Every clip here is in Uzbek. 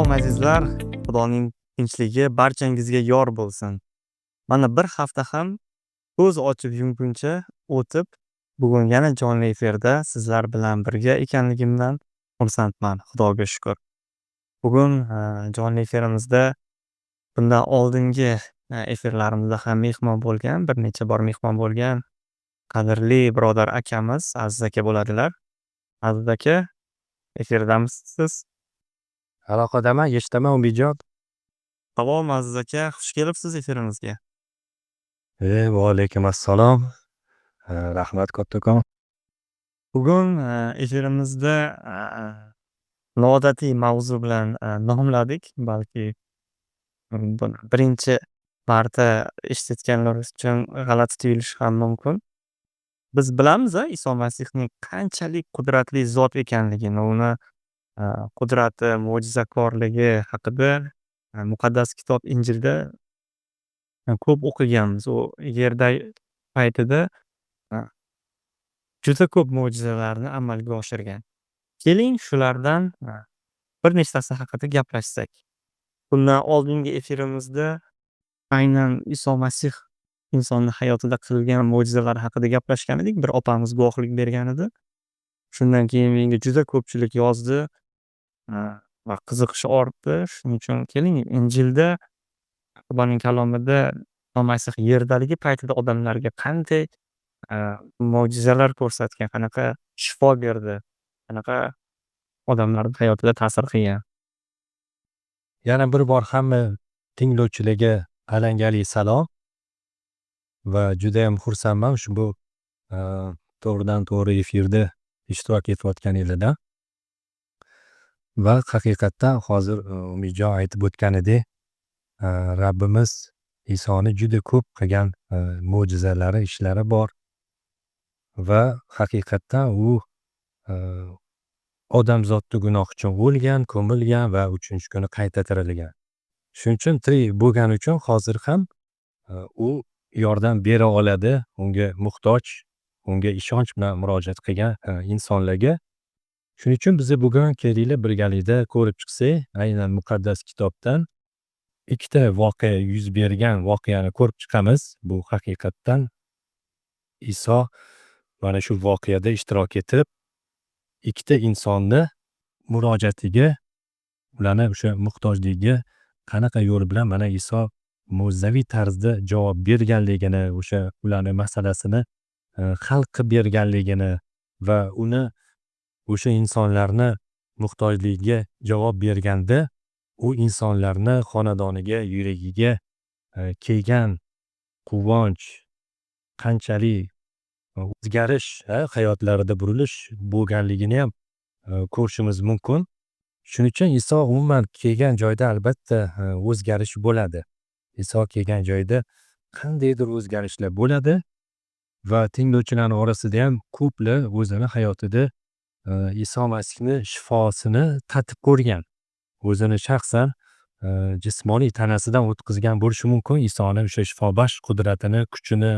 Salom, azizlar, Xudoning tinchligi barchangizga yor bo'lsin. Mana bir hafta ham ko'z ochib yumguncha o'tib, bugun yana jonli efirda sizlar bilan birga ekanligimdan xursandman, Xudoga shukur. Bugun jonli efirimizda bundan oldingi efirlarimizda ham mehmon bo'lgan, bir necha bor mehmon bo'lgan qadrli birodar akamiz Aziz aka bo'ladilar. Aziz aka, efirdamisiz? Aloqadaman, eshitaman, Umidjon. Salom, Aziz aka, xush kelibsiz efirimizga. Va alaykum assalom. Rahmat kattakon. Bugun efirimizda noodatiy mavzu bilan nomladik, balki buni birinchi marta eshitayotganlar uchun g'alati tuyulishi ham mumkin. Biz bilamiz, Iso Masihning qanchalik qudratli zot ekanligini, uni qudrati, mo'jizakorligi haqida muqaddas kitob Injilda ko'p o'qiganmiz. U yerda paytida juda ko'p mo'jizalarni amalga oshirgan. Keling, shulardan bir nechtasi haqida gaplashsak. Bundan oldingi efirimizda aynan Iso Masih insonni hayotida qilgan mo'jizalar haqida gaplashgan edik. Bir opamiz guvohlik bergan edi. Shundan keyin menga juda ko'pchilik yozdi va qiziqish ortdi. Shuning uchun keling, Injilda, Xudoning kalomida Iso Masih yerdaligi paytida odamlarga qanday mo'jizalar ko'rsatgan, qanaqa shifo berdi, qanaqa odamlarni hayotida ta'sir qilgan. Yana bir bor hamma tinglovchilarga alangali salom va judayam xursandman ushbu to'g'ridan to'g'ri efirda ishtirok etayotganinglardan. Va haqiqatdan hozir Umidjon aytib o'tganidek, Rabbimiz Isoni juda ko'p qilgan mo'jizalari, ishlari bor. Va haqiqatdan u odamzodni gunohi uchun o'lgan, ko'milgan va uchinchi kuni qayta tirilgan. Shuning uchun tirik bo'lgani uchun hozir ham u yordam bera oladi unga muhtoj, unga ishonch bilan murojaat qilgan insonlarga. Shuning uchun biz bugun kelinglar, birgalikda ko'rib chiqsak, aynan muqaddas kitobdan ikkita voqea, yuz bergan voqeani ko'rib chiqamiz. Bu haqiqatdan Iso mana shu voqeada ishtirok etib, ikkita insonni murojaatiga, ularni o'sha muhtojligiga qanaqa yo'l bilan mana Iso mo'jizaviy tarzda javob berganligini, o'sha ularni masalasini hal qilib berganligini va uni o'sha insonlarni muhtojligiga javob berganda u insonlarni xonadoniga, yuragiga kelgan quvonch, qanchalik o'zgarish, hayotlarida burilish bo'lganligini ham ko'rishimiz mumkin. Shuning uchun Iso umuman kelgan joyda albatta o'zgarish bo'ladi. Iso kelgan joyda qandaydir o'zgarishlar bo'ladi va tinglovchilarni orasida ham ko'plar o'zini hayotida Iso Masihni shifosini tatib ko'rgan. O'zini shaxsan jismoniy tanasidan o'tkazgan bo'lishi mumkin. Isoni o'sha shifobaxsh qudratini, kuchini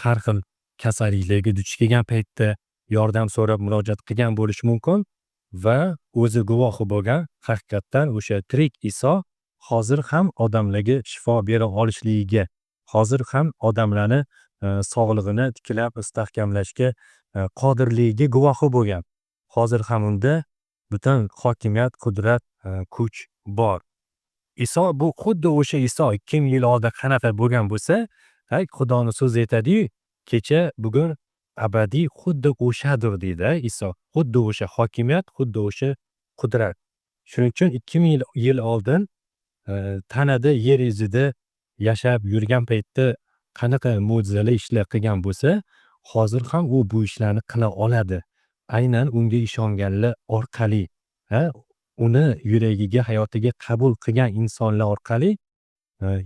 har xil kasalliklarga duch kelgan paytda yordam so'rab murojaat qilgan bo'lishi mumkin va o'zi guvohi bo'lgan, haqiqatdan o'sha tirik Iso hozir ham odamlarga shifo bera olishligiga, hozir ham odamlarni sog'lig'ini tiklab mustahkamlashga qodirligiga guvohi bo'lgan. Hozir ham unda butun hokimiyat, qudrat, kuch bor. Iso bu xuddi o'sha Iso 2000 yil oldin qanaqa bo'lgan bo'lsa, Xudoni so'zi aytadiyu, kecha, bugun, abadiy xuddi o'shadir deydi Iso. Xuddi o'sha hokimiyat, xuddi o'sha qudrat. Shuning uchun 2000 yil oldin tanada, yer yuzida yashab yurgan paytda qanaqa mo'jizali ishlar qilgan bo'lsa, hozir ham u bu ishlarni qila oladi. Aynan unga ishonganlar orqali, uni yuragiga, hayotiga qabul qilgan insonlar orqali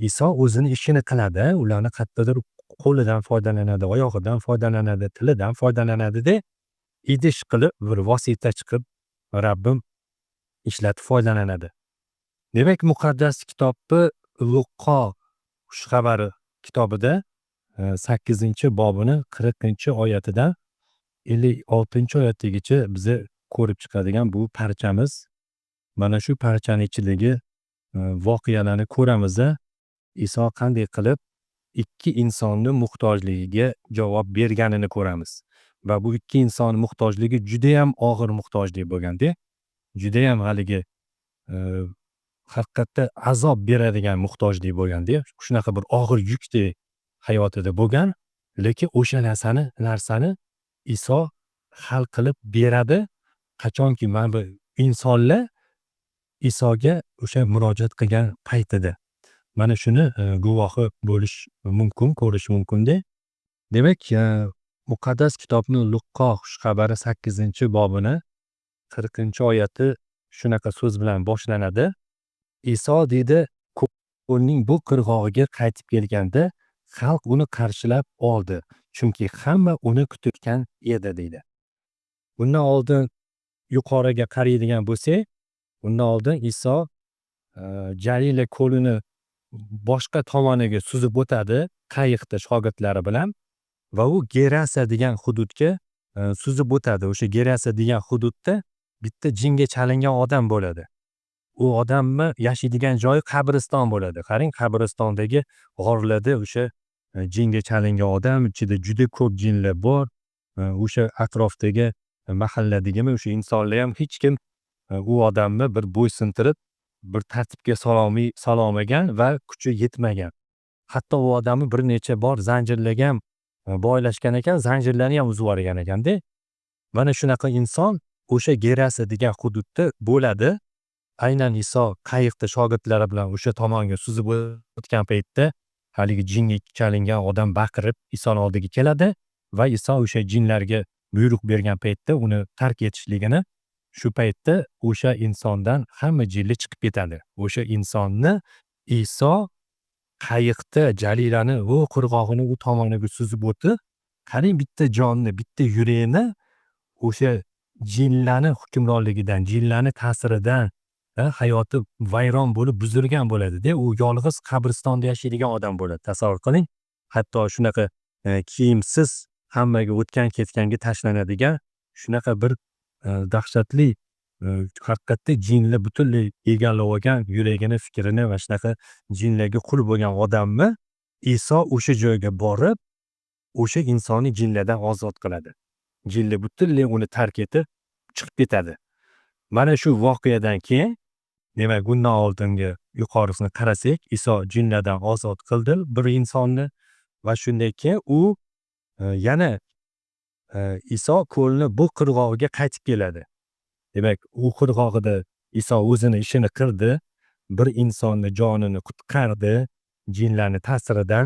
Iso o'zini ishini qiladi. Ularni qayerdadir qo'lidan foydalanadi, oyog'idan foydalanadi, tilidan foydalanadida, idish qilib, bir vositachi qilib Rabbim ishlatib foydalanadi. Demak, muqaddas kitobni Luqo xushxabari kitobida 8-bobini 40-oyatidan 56-oyatgacha biza ko'rib chiqadigan bu parchamiz Mana shu parchani ichidagi voqealarni ko'ramiz. Iso qanday qilib ikki insonni muhtojligiga javob berganini ko'ramiz. Va bu ikki inson muhtojligi judayam og'ir muhtojlik bo'lganda, judayam haligi haqiqatda azob beradigan muhtojlik bo'lganda, shunaqa bir og'ir yukdek hayotida bo'lgan, lekin o'sha narsani Iso hal qilib beradi. Qachonki mana bu insonlar Isoga o'sha murojaat qilgan paytida. Mana shuni guvohi bo'lish mumkin, ko'rish mumkinda. Demak, Muqaddas kitobni Luqo xushxabari 8-bobini 40-oyati shunaqa so'z bilan boshlanadi. Iso deydi, ko'lning bu qirg'og'iga qaytib kelganda xalq uni qarshilab oldi, chunki hamma uni kutayotgan edi deydi. Bundan oldin yuqoriga qaraydigan bo'lsak, bundan oldin Iso Jalila ko'lini boshqa tomoniga suzib o'tadi qayiqda shogirdlari bilan va u Gerasa degan hududga suzib o'tadi. O'sha Gerasa degan hududda bitta jinga chalingan odam bo'ladi. U odamni yashaydigan joyi qabriston bo'ladi. Qarang, qabristondagi g'orlarda o'sha jinga chalingan odam, ichida juda ko'p jinlar bor. O'sha atrofdagi mahalladagimi o'sha insonlar ham hech kim u odamni bir bo'ysuntirib, bir tartibga sololmagan va kuchi yetmagan. Hatto u odamni bir necha bor zanjirlarga ham boylashgan ekan, zanjirlarni ham uzib yuborgan ekanda. Mana shunaqa inson o'sha Gerasa degan hududda bo'ladi. Aynan Iso qayiqda shogirdlari bilan o'sha tomonga suzib o'tgan paytda haligi jinga chalingan odam baqirib Isoni oldiga keladi va Iso o'sha jinlarga buyruq bergan paytda uni tark etishligini, shu paytda o'sha insondan hamma jinlar chiqib ketadi. O'sha insonni Iso qayiqda Jalilani u qirg'og'ini u tomoniga suzib o'tib, qarang, bitta jonni, bitta yurakni o'sha jinlarni hukmronligidan, jinlarni ta'siridan hayoti vayron bo'lib buzilgan bo'ladi-da. U yolg'iz qabristonda yashaydigan odam bo'ladi. Tasavvur qiling, hatto shunaqa kiyimsiz hammaga o'tgan ketganga tashlanadigan shunaqa bir dahshatli, haqiqatda jinlar butunlay egallab olgan yuragini, fikrini va shunaqa jinlarga qul bo'lgan odamni Iso o'sha joyga borib, o'sha insonni jinlardan ozod qiladi. Jinlar butunlay uni tark etib chiqib ketadi. Mana shu voqeadan keyin, demak, bundan oldingi yuqorisini qarasak, Iso jinlardan ozod qildi bir insonni va shundan keyin u yana Iso ko'lni bu qirg'og'iga qaytib keladi. Demak, u qirg'og'ida Iso o'zini ishini qildi, bir insonni jonini qutqardi jinlarni ta'siridan.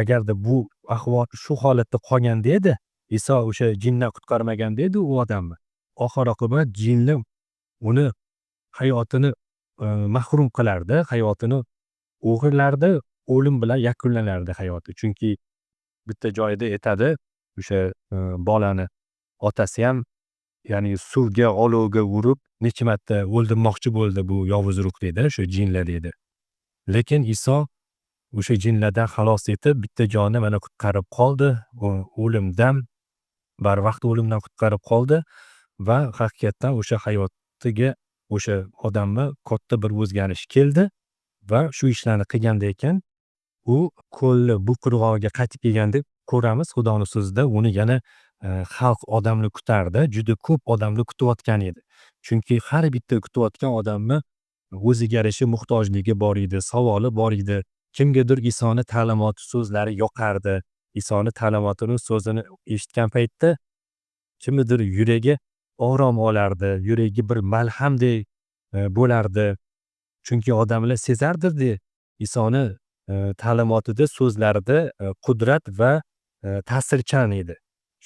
Agarda bu ahvol shu holatda qolganda edi, Iso o'sha jindan qutqarmaganda edi u odamni, oxir oqibat jinlar uni hayotini mahrum qilardi, hayotini o'g'irlardi, o'lim bilan yakunlanardi hayoti. Chunki bitta joyida aytadi, o'sha bolani otasi ham, ya'ni suvga, olovga urib necha marta o'ldirmoqchi bo'ldi bu yovuz ruh deydi, o'sha jinlar deydi. Lekin Iso o'sha jinlardan xalos etib, bitta jonni mana qutqarib qoldi o'limdan, barvaqt o'limdan qutqarib qoldi va haqiqatdan o'sha hayotiga o'sha odamni katta bir o'zgarish keldi va shu ishlarni qilganda ekan, u ko'lni bu qirg'og'iga qaytib kelganda ko'ramiz, Xudoni so'zida uni yana xalq odamni kutardi, juda ko'p odamni kutayotgan edi. Chunki har bitta kutayotgan odamni o'ziga yarasha muhtojligi bor edi, savoli bor edi. Kimgadir Isoni ta'limoti so'zlari yoqardi. Isoni ta'limotini so'zini eshitgan paytda kimnidir yuragi orom olardi, yuragi bir malhamdek bo'lardi. Chunki odamlar sezardi-da Isoni ta'limotida, so'zlarida qudrat va ta'sirchan edi.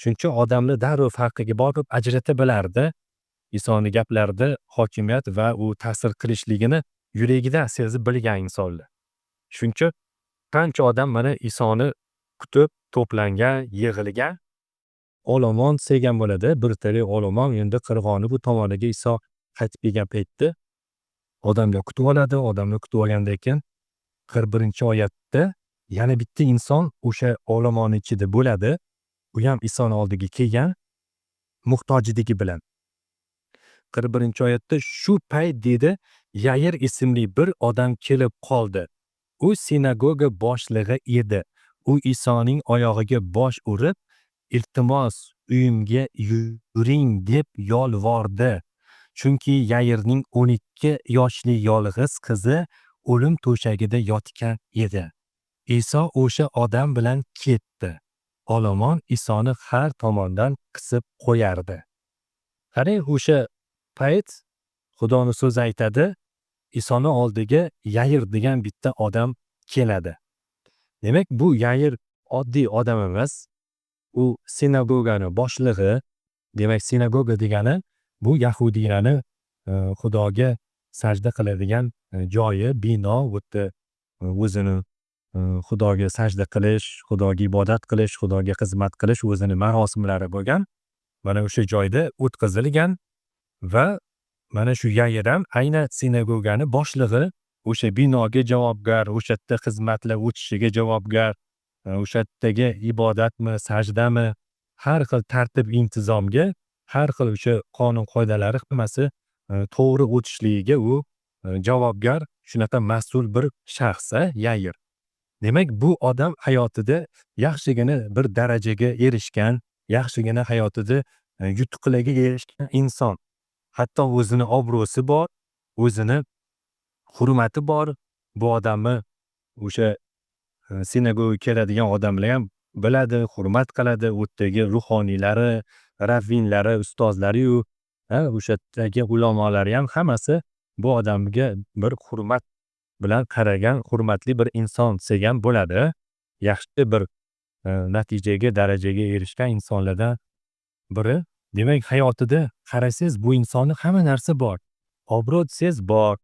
Shuning uchun odamlar darrov farqiga borib ajrata bilardi. Isoni gaplarida hokimiyat va u ta'sir qilishligini yuragidan sezib bilgan insonlar. Shuning uchun qancha odam mana Isoni kutib to'plangan, yig'ilgan, olomon degan bo'ladi. Bir talik olomon endi qirg'oqni bu tomoniga Iso qaytib kelgan paytda odamlar kutib oladi. Odamlar kutib olgandan keyin 41-oyatda yana bitta inson o'sha olomon ichida bo'ladi. U ham Isoni oldiga kelgan muhtojligi bilan. 41-oyatda shu payt deydi, Yair ismli bir odam kelib qoldi. U sinagoga boshlig'i edi. U Isoning oyog'iga bosh urib, iltimos, uyimga yuring deb yolvordi. Chunki Yairning 12 yoshli yolg'iz qizi o'lim to'shagida yotgan edi. Iso o'sha odam bilan ketdi. Olomon Isoni har tomondan qisib qo'yardi. Qarang, o'sha payt Xudoni so'zi aytadi, Isoni oldiga Yair degan bitta odam keladi. Demak, bu Yair oddiy odam emas. U sinagogani boshlig'i. Demak, sinagoga degani bu yahudiylarni Xudoga sajda qiladigan joyi, bino. U yerda o'zini Xudoga sajda qilish, Xudoga ibodat qilish, Xudoga xizmat qilish o'zini marosimlari bo'lgan. Mana o'sha joyda o'tkazilgan va mana shu Yair ham aynan sinagogani boshlig'i, o'sha binoga javobgar, o'sha yerda xizmatlar o'tishiga javobgar, o'sha yerdagi ibodatmi, sajdami, har xil tartib intizomga, har xil o'sha qonun qoidalari hammasi to'g'ri o'tishligiga u javobgar, shunaqa mas'ul bir shaxs, Yair. Demak, bu odam hayotida yaxshigina bir darajaga erishgan, yaxshigina hayotida yutuqlarga erishgan inson. Hatto o'zini obro'si bor, o'zini hurmati bor. Bu odamni o'sha sinagogaga keladigan odamlar ham biladi, hurmat qiladi. U yerdagi ruhoniylari, ravvinlari, ustozlari-yu, o'sha yerdagi ulamolari ham hammasi bu odamga bir hurmat bilan qaragan, hurmatli bir inson desak ham bo'ladi. Yaxshi bir natijaga, darajaga erishgan insonlardan biri. Demak, hayotida qarasangiz, bu insonni hamma narsa bor. Obro' desangiz bor,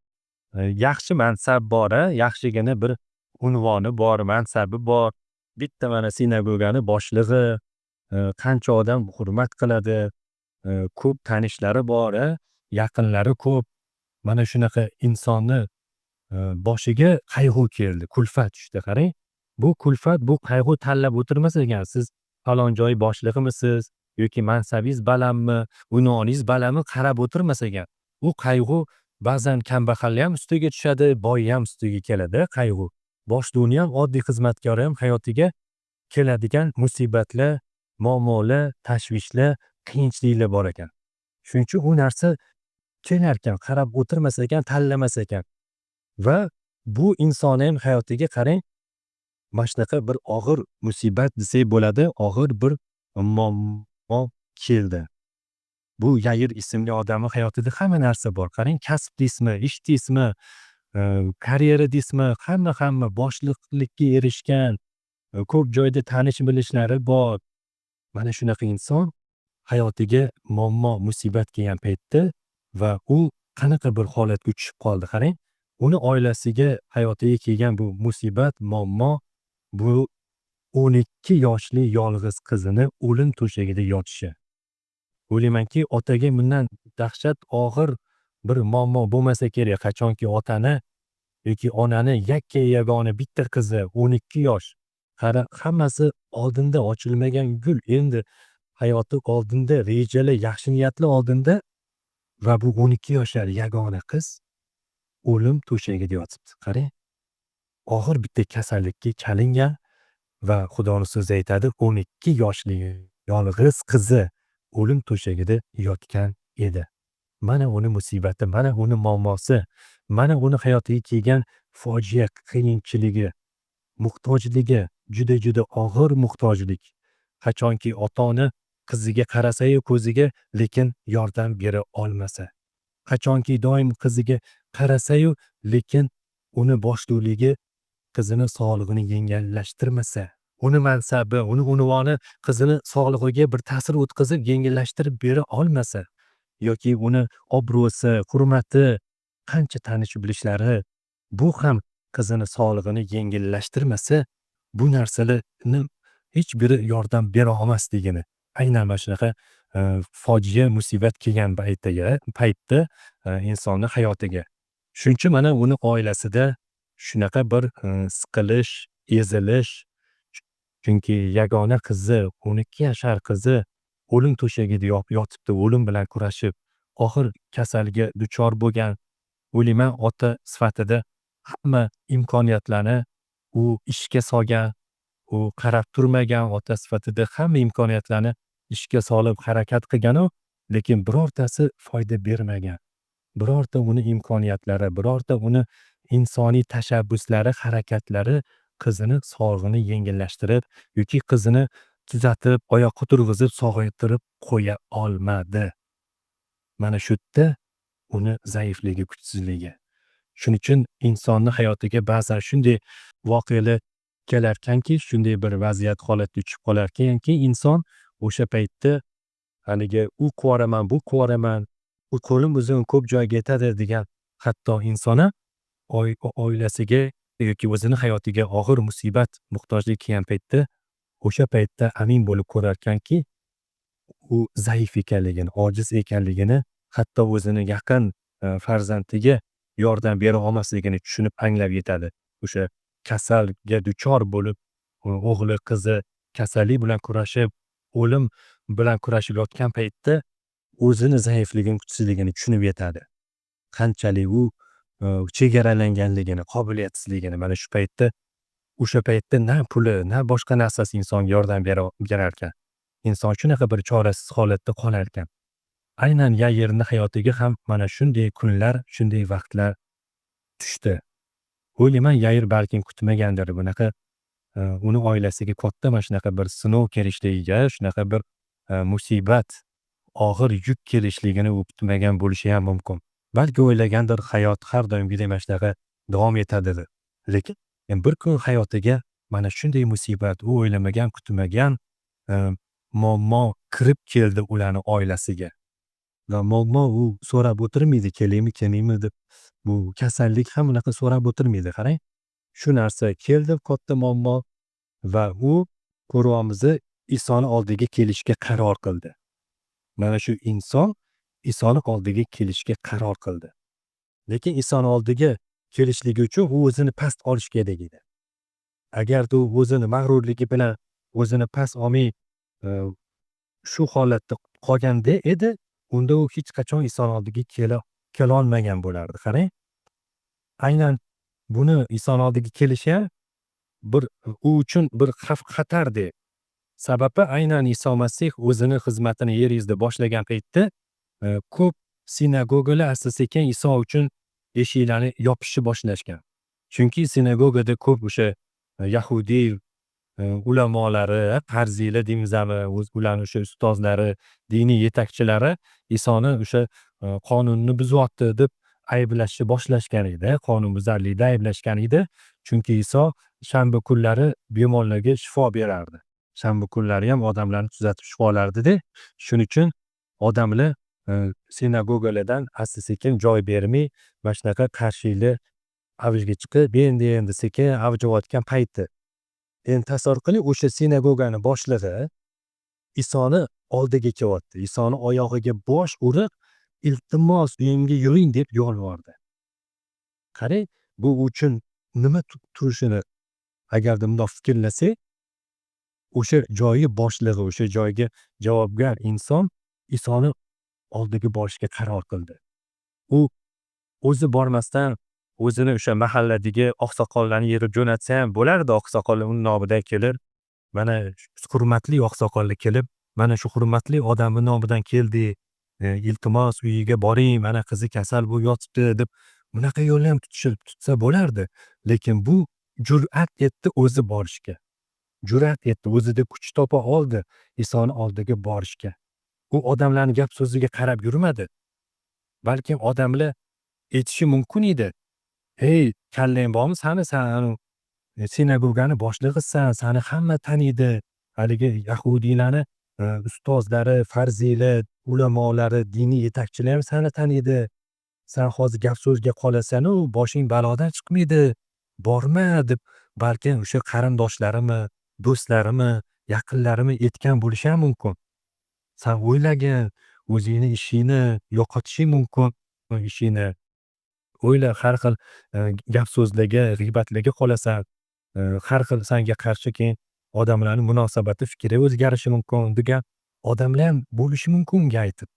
yaxshi mansab bor, yaxshigina bir unvoni bor, mansabi bor. Bitta mana sinagogani boshlig'i, qancha odam hurmat qiladi, ko'p tanishlari bor, yaqinlari ko'p. Mana shunaqa insonni boshiga qayg'u keldi, kulfat tushdi. Qarang, bu kulfat, bu qayg'u tanlab o'tirmas ekan. Siz falon joy boshlig'imisiz yoki mansabingiz balandmi, unvoningiz balandmi, qarab o'tirmas ekan. U qayg'u ba'zan kambag'alni ham ustiga tushadi, boyni ham ustiga keladi qayg'u. Boshliqni ham, oddiy xizmatkor ham hayotiga keladigan musibatlar, muammolar, tashvishlar, qiyinchiliklar bor ekan. Shuning uchun u narsa kelar ekan, qarab o'tirmas ekan, tanlamas ekan. Va bu insonni ham hayotiga qarang, mana shunaqa bir og'ir musibat desak bo'ladi, og'ir bir muammo keldi. Bu Yair ismli odamni hayotida hamma narsa bor. Qarang, kasb deysizmi, ish deysizmi, karyera deysizmi, hamma boshliqlikka erishgan, ko'p joyda tanish bilishlari bor. Mana shunaqa inson hayotiga muammo, musibat kelgan paytda va u qanaqa bir holatga tushib qoldi, qarang. Uni oilasiga, hayotiga kelgan bu musibat, muammo, bu 12 yoshli yolg'iz qizini o'lim to'shagida yotishi. O'ylaymanki, otaga bundan dahshat og'ir bir muammo bo'lmasa kerak. Qachonki otani yoki onani yakka yagona bitta qizi 12 yosh, qara, hammasi oldinda, ochilmagan gul, endi hayoti oldinda, rejalar, yaxshi niyatlar oldinda va bu 12 yoshar yagona qiz o'lim to'shagida yotibdi. Qarang, og'ir bitta kasallikka chalingan va Xudoni so'zi aytadi, 12 yoshli yolg'iz qizi o'lim to'shagida yotgan edi. Mana uni musibati, mana uni muammosi, mana uni hayotiga kelgan fojia, qiyinchiligi, muhtojligi, juda-juda og'ir muhtojlik. Qachonki ota-ona qiziga qarasa-yu ko'ziga, lekin yordam bera olmasa. Qachonki doim qiziga qarasa-yu, lekin uni boshliqligi qizini sog'lig'ini yengillashtirmasa, uni mansabi, uni unvoni qizini sog'lig'iga bir ta'sir o'tkazib, yengillashtirib bera olmasa yoki uni obro'si, hurmati, qancha tanish bilishlari bu ham qizini sog'lig'ini yengillashtirmasa, bu narsalarni hech biri yordam bera olmasligini aynan mana shunaqa fojia, musibat kelgan paytda insonni hayotiga. Shuning uchun mana uni oilasida shunaqa bir siqilish, ezilish, chunki yagona qizi, 12 yashar qizi o'lim to'shagida yotibdi, o'lim bilan kurashib, og'ir kasalga duchor bo'lgan. O'ylayman, ota sifatida hamma imkoniyatlarni u ishga solgan, u qarab turmagan, ota sifatida hamma imkoniyatlarni ishga solib harakat qilganu, lekin birortasi foyda bermagan. Birorta uni imkoniyatlari, birorta uni insoniy tashabbuslari, harakatlari qizini sog'lig'ini yengillashtirib yoki qizini tuzatib, oyoqqa turg'izib, sog'aytirib qo'ya olmadi. Mana shu yerda uni zaifligi, kuchsizligi. Shuning uchun insonni hayotiga ba'zan shunday voqealar kelarkanki, shunday bir vaziyat, holatga tushib qolarkanki, inson o'sha paytda haligi u qivoraman, bu qivoraman, u qo'lim uzun, ko'p joyga yetadi degan hatto inson ham oilasiga yoki o'zini hayotiga og'ir musibat, muhtojlik kelgan paytda, o'sha paytda amin bo'lib ko'rarkanki, u zaif ekanligini, ojiz ekanligini, hatto o'zini yaqin farzandiga yordam bera olmasligini tushunib, anglab yetadi. O'sha kasalga duchor bo'lib, o'g'li, qizi kasallik bilan kurashib, o'lim bilan kurashib yotgan paytda o'zini zaifligini, kuchsizligini tushunib yetadi. Qanchalik u chegaralanganligini, qobiliyatsizligini mana shu paytda, o'sha paytda na puli, na boshqa narsasi insonga yordam berarkan. Inson shunaqa bir chorasiz holatda qolar ekan. Aynan Yairni hayotiga ham mana shunday kunlar, shunday vaqtlar tushdi. O'ylayman, Yair balkim kutmagandir bunaqa uni oilasiga katta mana shunaqa bir sinov kelishligiga, shunaqa bir musibat, og'ir yuk kelishligini u kutmagan bo'lishi ham mumkin. Balki o'ylagandir, hayot har doimgidek mana shunaqa davom etadi deb. Lekin bir kun hayotiga mana shunday musibat, u o'ylamagan, kutmagan muammo kirib keldi ularni oilasiga. Va muammo u so'rab o'tirmaydi, kelaymi, kelmaymi deb. Bu kasallik ham unaqa so'rab o'tirmaydi, qarang. Shu narsa keldi, katta muammo, va u, ko'ryapmiz, Isoni oldiga kelishga qaror qildi. Mana shu inson Isoni oldiga kelishga qaror qildi. Lekin Isoni oldiga kelishligi uchun u o'zini past olish kerak edi. Agarda u o'zini mag'rurligi bilan o'zini past olmay shu holatda qolganda edi, unda u hech qachon Isoni oldiga kelolmagan bo'lardi. Qarang. Aynan buni Isoni oldiga kelishi ham bir u uchun bir xavf xatardek. Sababi aynan Iso Masih o'zini xizmatini yer yuzida boshlagan paytda ko'p sinagogalar asta sekin Iso uchun eshiklarni yopishni boshlashgan. Chunki sinagogada ko'p o'sha yahudiy ulamolari, qarziylar deymizmi, ularni o'sha ustozlari, diniy yetakchilari Isoni o'sha qonunni buzyapti deb ayblashni boshlashgan edi. Qonunbuzarlikda ayblashgan edi. Chunki Iso shanba kunlari bemorlarga shifo berardi. Shanba kunlari ham odamlarni tuzatib shifolardida. Shuning uchun odamlar sinagogalardan asta sekin joy bermay, mana shunaqa qarshiliklar avjga chiqib, endi endi sekin avj olayotgan payti. Endi tasavvur qiling, o'sha sinagogani boshlig'i Isoni oldiga kelyapti. Isoni oyog'iga bosh urib, iltimos, uyimga yuring deb yolvordi. Qarang, bu uchun nima turishini agarda bundoq fikrlasak, o'sha joyi boshlig'i, o'sha joyga javobgar inson Isoni oldiga borishga qaror qildi. U o'zi bormasdan o'zini o'sha mahalladagi oqsoqollarni yig'ib jo'natsa ham bo'lardi. Oqsoqollar uni nomidan kelib, mana hurmatli oqsoqollar kelib, mana shu hurmatli odamni nomidan keldik, iltimos, uyiga boring, mana qizi kasal bo'lib yotibdi deb bunaqa yo'lni ham tutsa bo'lardi. Lekin bu jur'at etdi o'zi borishga. Jur'at etdi, o'zida kuch topa oldi Isoni oldiga borishga. U odamlarni gap so'ziga qarab yurmadi. Balkim odamlar aytishi mumkin edi. Ey, kallang bormi sani, san sinagogani boshlig'isan, sani hamma taniydi. Haligi yahudiylarni ustozlari, farziylar, ulamolari, diniy yetakchilar ham sani taniydi. San hozir gap so'zga qolasan-u, boshing balodan chiqmaydi. Borma deb balkim o'sha qarindoshlarimi, do'stlarimi, yaqinlarimi aytgan bo'lishi ham mumkin. San o'ylagin, o'zingni ishingni yo'qotishing mumkin, ishingni. O'yla, har xil gap so'zlarga, g'iybatlarga qolasan. Har xil sanga qarshi keyin odamlarning munosabati, fikri o'zgarishi mumkin degan odamlar ham bo'lishi mumkin unga aytib.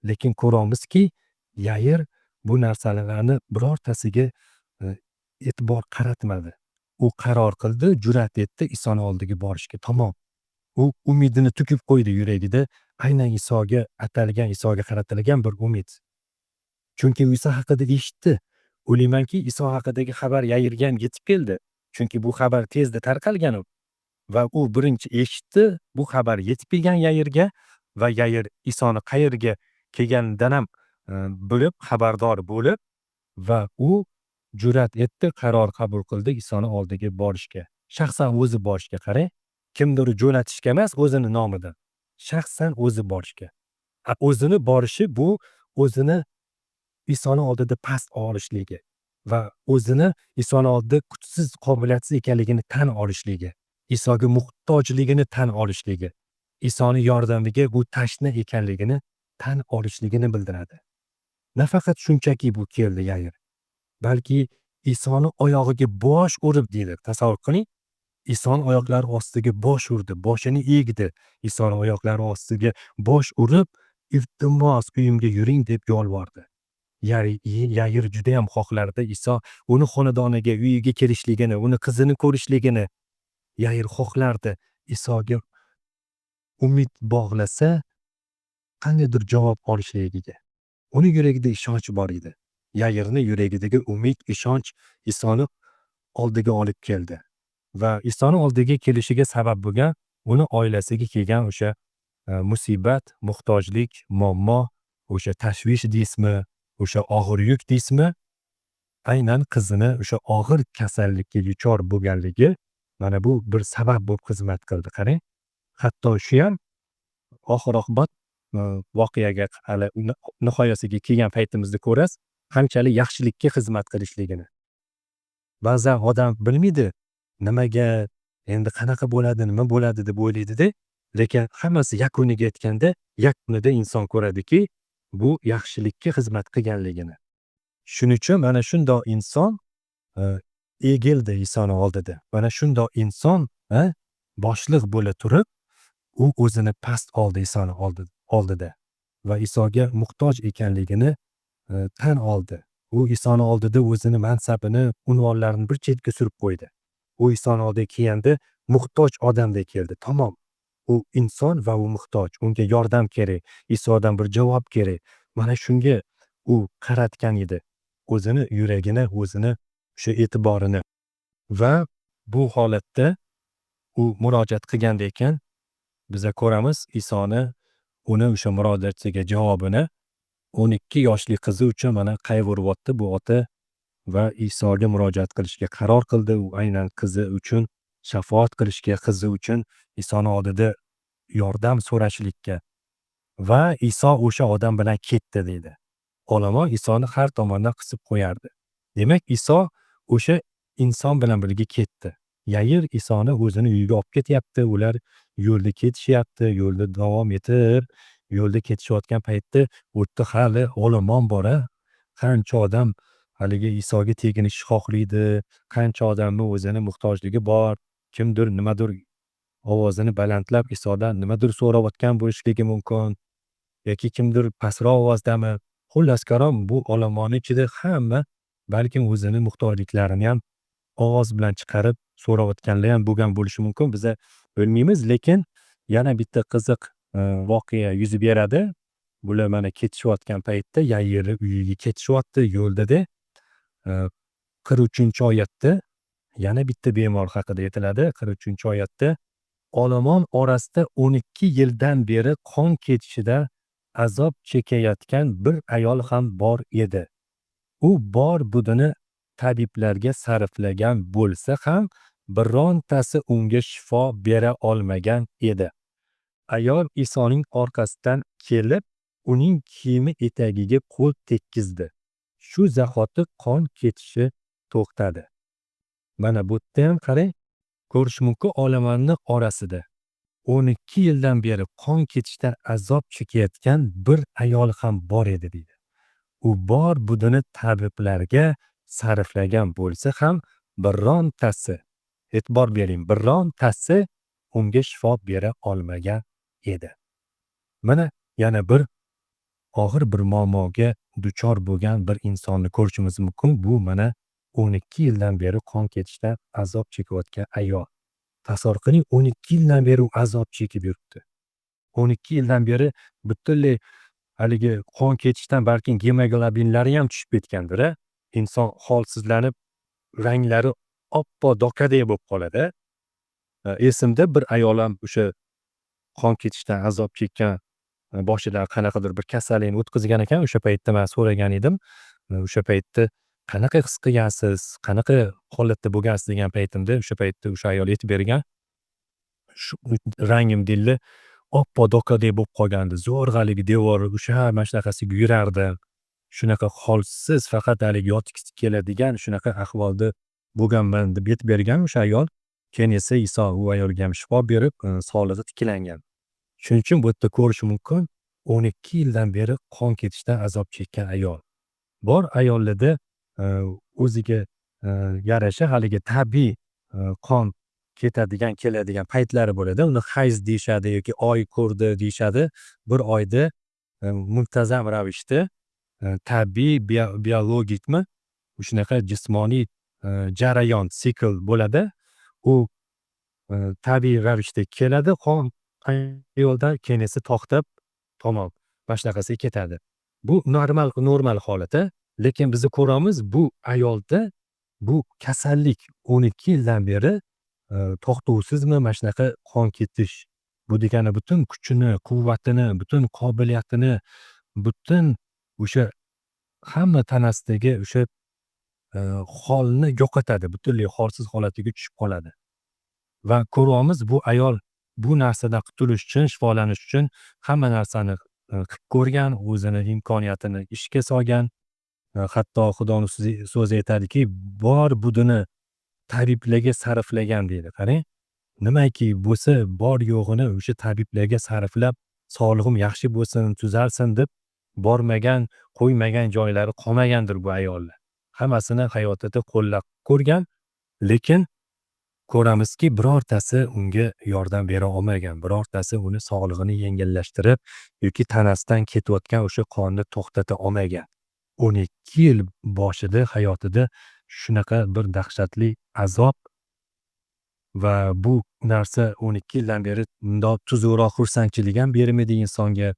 Lekin ko'ramizki, Yair bu narsalarni birortasiga e'tibor qaratmadi. U qaror qildi, jur'at etdi Isoni oldiga borishga. Tamom. U umidini tukib qo'ydi yuragida, aynan Isoga atalgan, Isoga qaratilgan bir umid. Chunki u Iso haqida eshitdi. O'ylaymanki, Iso haqidagi xabar Yairga ham yetib keldi. Chunki bu xabar tezda tarqalgan va u birinchi eshitdi, bu xabar yetib kelgan Yairga va Yair Isoni qayerga kelganidan ham bilib, xabardor bo'lib va u jur'at etdi, qaror qabul qildi Isoni oldiga borishga. Shaxsan o'zi borishga, qarang. Kimdir jo'natishga emas, o'zini nomidan. Shaxsan o'zi borishga. O'zini borishi bu o'zini Isoni oldida past olishligi va o'zini Isoni oldida kuchsiz, qobiliyatsiz ekanligini tan olishligi, Isoga muhtojligini tan olishligi, Isoni yordamiga u tashna ekanligini tan olishligini bildiradi. Nafaqat shunchaki bu keldi Yair, balki Isoni oyog'iga bosh urib deydi. Tasavvur qiling, Isoni oyoqlari ostiga bosh urdi, boshini egdi. Isoni oyoqlari ostiga bosh urib, iltimos uyimga yuring deb yolvordi. Yair juda ham xohlardi Iso uni xonadoniga, uyiga kelishligini, uni qizini ko'rishligini. Yair xohlardi Isoga umid bog'lasa, qandaydir javob olishligiga. Uni yuragida ishonch bor edi. Yairni yuragidagi umid, ishonch Isoni oldiga olib keldi va Isoni oldiga kelishiga sabab bo'lgan uni oilasiga kelgan o'sha musibat, muhtojlik, muammo, o'sha tashvish deysizmi, o'sha og'ir yuk deysizmi, aynan qizini o'sha og'ir kasallikka duchor bo'lganligi mana bu bir sabab bo'lib xizmat qildi. Qarang, hatto shu ham oxir oqibat voqeaga hali nihoyasiga kelgan paytimizda ko'rasiz, qanchalik yaxshilikka xizmat qilishligini. Ba'zan odam bilmaydi, nimaga, endi qanaqa bo'ladi, nima bo'ladi deb o'ylaydi-da, lekin hammasi yakuniga yetganda, yakunida inson ko'radiki, bu yaxshilikka xizmat qilganligini. Shuning uchun mana shundoq inson egildi Isoni oldida. Mana shundoq inson boshliq bo'la turib, u o'zini past oldi Isoni oldida va Isoga muhtoj ekanligini tan oldi. U Isoni oldida o'zini mansabini, unvonlarini bir chetga surib qo'ydi. U Isoni oldiga kelganda muhtoj odamdek keldi. Tamom. U inson va u muhtoj. Unga yordam kerak. Isodan bir javob kerak. Mana shunga u qaratgan edi o'zini yuragini, o'zini o'sha e'tiborini. Va bu holatda u murojaat qilganda ekan, biza ko'ramiz Isoni uni o'sha murojaatiga javobini 12 yoshli qizi uchun mana qayg'uryapti bu ota va Isoga murojaat qilishga qaror qildi. U aynan qizi uchun shafoat qilishga, qizi uchun Isoni oldida yordam so'rashlikka va Iso o'sha odam bilan ketdi deydi. Olomon Isoni har tomondan qisib qo'yardi. Demak, Iso o'sha inson bilan birga ketdi. Yair Isoni o'zini uyiga olib ketyapti. Ular yo'lda ketishyapti, yo'lda davom etib, yo'lda ketishayotgan paytda u yerda hali olomon bor-a. Qancha odam haligi Isoga teginishni xohlaydi, qancha odamni o'zini muhtojligi bor, kimdir nimadir ovozini balandlab Isodan nimadir so'rayotgan bo'lishligi mumkin yoki kimdir pastroq ovozdami. Xullas kalom, bu olomonni ichida hamma balkim o'zini muhtojliklarini ham ovoz bilan chiqarib so'rayotganlar ham bo'lgan bo'lishi mumkin. Biza bilmaymiz, lekin yana bitta qiziq voqea yuz beradi. Bular mana ketishayotgan paytda Yair uyiga ketishyapti yo'ldada. 43-oyatda yana bitta bemor haqida aytiladi. 43-oyatda olomon orasida 12 yildan beri qon ketishida azob chekayotgan bir ayol ham bor edi. U bor budini tabiblarga sarflagan bo'lsa ham birontasi unga shifo bera olmagan edi. Ayol Isoning orqasidan kelib, uning kiyimi etagiga qo'l tekkizdi. Shu zahoti qon ketishi to'xtadi. Mana bu yerda ham qarang, ko'rish mumkin olomonni orasida 12 yildan beri qon ketishdan azob chekayotgan bir ayol ham bor edi deydi. U bor budini tabiblarga sarflagan bo'lsa ham birontasi, e'tibor bering, birontasi unga shifo bera olmagan edi. Mana yana bir og'ir bir muammoga duchor bo'lgan bir insonni ko'rishimiz mumkin. Bu mana 12 yildan beri qon ketishdan azob chekayotgan ayol. Tasavvur qiling, 12 yildan beri u azob chekib yuribdi. 12 yildan beri butunlay haligi qon ketishdan balkim gemoglobinlari ham tushib ketgandir, a? Inson holsizlanib, ranglari oppoq dokadek bo'lib qoladi. Esimda bir ayol ham o'sha qon ketishdan azob chekkan, boshidan qanaqadir bir kasallikni o'tkazgan ekan. O'sha paytda man so'ragan edim. O'sha paytda qanaqa his qilgansiz, qanaqa holatda bo'lgansiz degan paytimda, o'sha paytda o'sha ayol aytib bergan. Shu rangim deydi, oppoq dokadek bo'lib qolgandi. Zo'rg'a haligi devorga ushlab mana shunaqasiga yurardim. Shunaqa holsiz, faqat haligi yotgisi keladigan shunaqa ahvolda bo'lganman deb aytib bergan o'sha ayol. Keyin esa Iso u ayolga ham shifo berib, sog'lig'i tiklangan. Shuning uchun bu yerda ko'rish mumkin, 12 yildan beri qon ketishdan azob chekkan ayol. Bor ayollarda o'ziga yarasha haligi tabiiy qon ketadigan, keladigan paytlari bo'ladi. Uni hayz deyishadi yoki oy ko'rdi deyishadi. Bir oyda muntazam ravishda tabiiy biologikmi shunaqa jismoniy jarayon, sikl bo'ladi. U tabiiy ravishda keladi qon ayoldan, keyin esa to'xtab, tamom, mana shunaqasiga ketadi. Bu normal holat, lekin biz ko'ramiz, bu ayolda bu kasallik 12 yildan beri to'xtovsizmi mana shunaqa qon ketish. Bu degani butun kuchini, quvvatini, butun qobiliyatini, butun o'sha hamma tanasidagi o'sha holni yo'qotadi, butunlay holsiz holatiga tushib qoladi. Va ko'ryapmiz, bu ayol bu narsadan qutulish uchun, shifolanish uchun hamma narsani qilib ko'rgan, o'zini imkoniyatini ishga solgan. Hatto Xudoni so'zi aytadiki, bor budini tabiblarga sarflagan deydi. Qarang, nimaki bo'lsa bor yo'g'ini o'sha tabiblarga sarflab, sog'lig'im yaxshi bo'lsin, tuzalsin deb bormagan, qo'ymagan joylari qolmagandir bu ayolni. Hammasini hayotida qo'llab ko'rgan, lekin ko'ramizki, birortasi unga yordam bera olmagan, birortasi uni sog'lig'ini yengillashtirib yoki tanasidan ketayotgan o'sha qonni to'xtata olmagan. 12 yil boshida hayotida shunaqa bir dahshatli azob va bu narsa 12 yildan beri bundoq tuzukroq xursandchilik ham bermaydi insonga.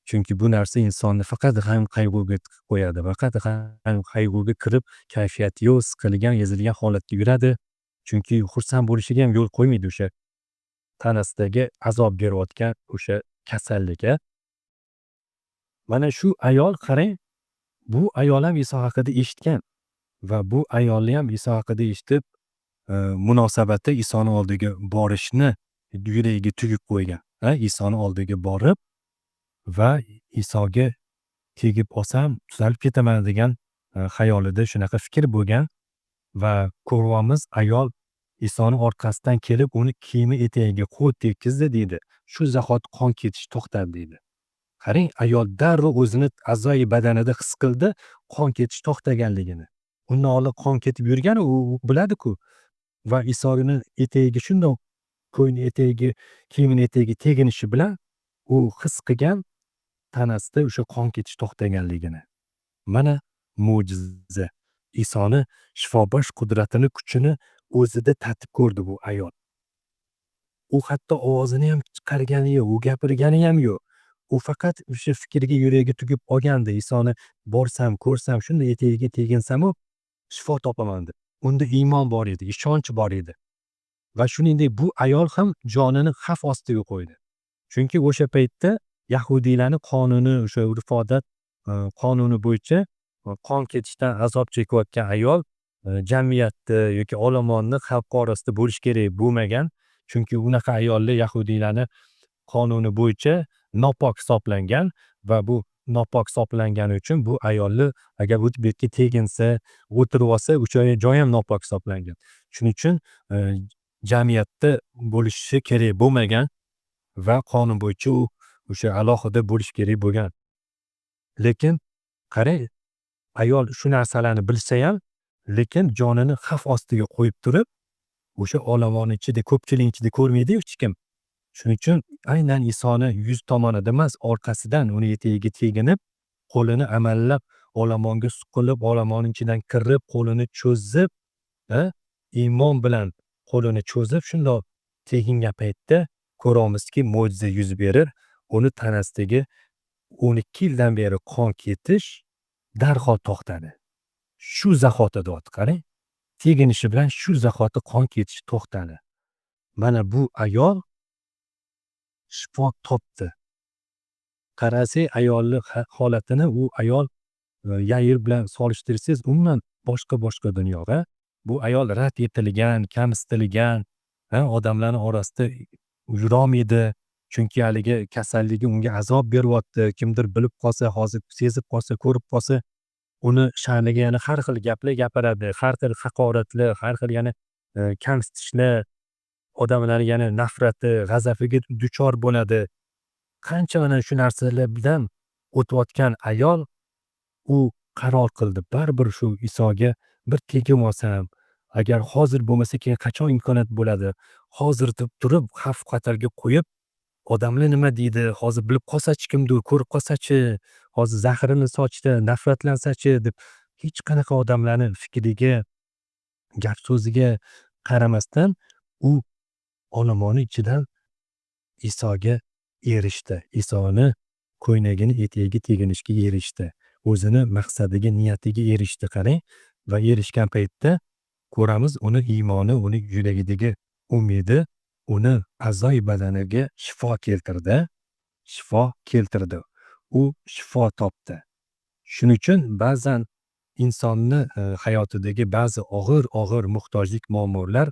Chunki bu narsa insonni faqat g'am qayg'uga tiqib qo'yadi, faqat g'am qayg'uga kirib, kayfiyati yo'q, siqilgan, ezilgan holatda yuradi. Chunki xursand bo'lishiga ham yo'l qo'ymaydi o'sha tanasidagi azob berayotgan o'sha kasallik. Mana shu ayol, qarang, bu ayol ham Iso haqida eshitgan va bu ayolni ham Iso haqida eshitib, munosabati Isoni oldiga borishni yuragiga tugib qo'ygan. Isoni oldiga borib va Isoga tegib olsam tuzalib ketaman degan xayolida shunaqa fikr bo'lgan va ko'ryapmiz, ayol Isoni orqasidan kelib uni kiyimi etagiga qo'l tekkizdi deydi. Shu zahot qon ketish to'xtadi deydi. Qarang, ayol darrov o'zini a'zoyi badanida his qildi qon ketish to'xtaganligini. Undan oldin qon ketib yurgan, u biladi-ku. Va Isoni etagiga shundoq ko'yni etagiga, kiyimini etagiga teginishi bilan u his qilgan tanasida o'sha qon ketish to'xtaganligini. Mana mo'jiza. Isoni shifobaxsh qudratini, kuchini o'zida tatib ko'rdi bu ayol. U hatto ovozini ham chiqargani yo'q, u gapirgani ham yo'q. U faqat o'sha fikriga, yuragiga tugib olgandi. Isoni borsam, ko'rsam, shunday etagiga teginsam-u shifo topaman deb. Unda iymon bor edi, ishonch bor edi. Va shuningdek bu ayol ham jonini xavf ostiga qo'ydi. Chunki o'sha paytda yahudiylarning qonuni, o'sha urf-odat qonuni bo'yicha qon ketishdan azob chekayotgan ayol jamiyatda yoki olomonni, xalq orasida bo'lish kerak bo'lmagan. Chunki unaqa ayollar yahudiylarni qonuni bo'yicha nopok hisoblangan va bu nopok hisoblangani uchun bu ayolni agar o'tib bu yerga teginsa, o'tirib olsa, o'sha joy ham nopok hisoblangan. Shuning uchun jamiyatda bo'lishi kerak bo'lmagan va qonun bo'yicha u o'sha alohida bo'lishi kerak bo'lgan. Lekin qarang, ayol shu narsalarni bilsa ham, lekin jonini xavf ostiga qo'yib turib, o'sha olomon ichida, ko'pchilik ichida ko'rmaydi-yu hech kim. Shuning uchun aynan Isoni yuz tomonida emas, orqasidan uni etagiga teginib, qo'lini amallab olomonga suqilib, olomonni ichidan kirib, qo'lini cho'zib, iymon bilan qo'lini cho'zib shundoq tegingan paytda ko'ramizki, mo'jiza yuz berib, uni tanasidagi 12 yildan beri qon ketish darhol to'xtadi. Shu zahoti deyapti, qarang. Teginishi bilan shu zahoti qon ketish to'xtadi. Mana bu ayol shifo topdi. Qarasak, ayolni holatini u ayol Yair bilan solishtirsangiz, umuman boshqa dunyoga. Bu ayol rad etilgan, kamsitilgan, odamlarning orasida yurolmaydi. Chunki haligi kasalligi unga azob beryapti. Kimdir bilib qolsa, hozir sezib qolsa, ko'rib qolsa, uni sha'niga yana har xil gaplar gapiradi, har xil haqoratlar, har xil yana kamsitishlar, odamlar yana nafrati, g'azabiga duchor bo'ladi. Qancha mana shu narsalar bilan o'tayotgan ayol u qaror qildi. Baribir shu Isoga bir tegib olsam, agar hozir bo'lmasa keyin qachon imkoniyat bo'ladi? Hozir deb turib xavf xatarga qo'yib, odamlar nima deydi, hozir bilib qolsachi kimdir, ko'rib qolsachi, hozir zahrini sochdi, nafratlansachi deb hech qanaqa odamlarni fikriga, gap so'ziga qaramasdan u olomoni ichidan Isoga erishdi. Isoni ko'ylagini etagiga teginishga erishdi. O'zini maqsadiga, niyatiga erishdi, qarang. Va erishgan paytda ko'ramiz uni iymoni, uni yuragidagi umidi uni a'zoyi badaniga shifo keltirdi. Shifo keltirdi. U shifo topdi. Shuning uchun ba'zan insonni hayotidagi ba'zi og'ir-og'ir muhtojlik muammolar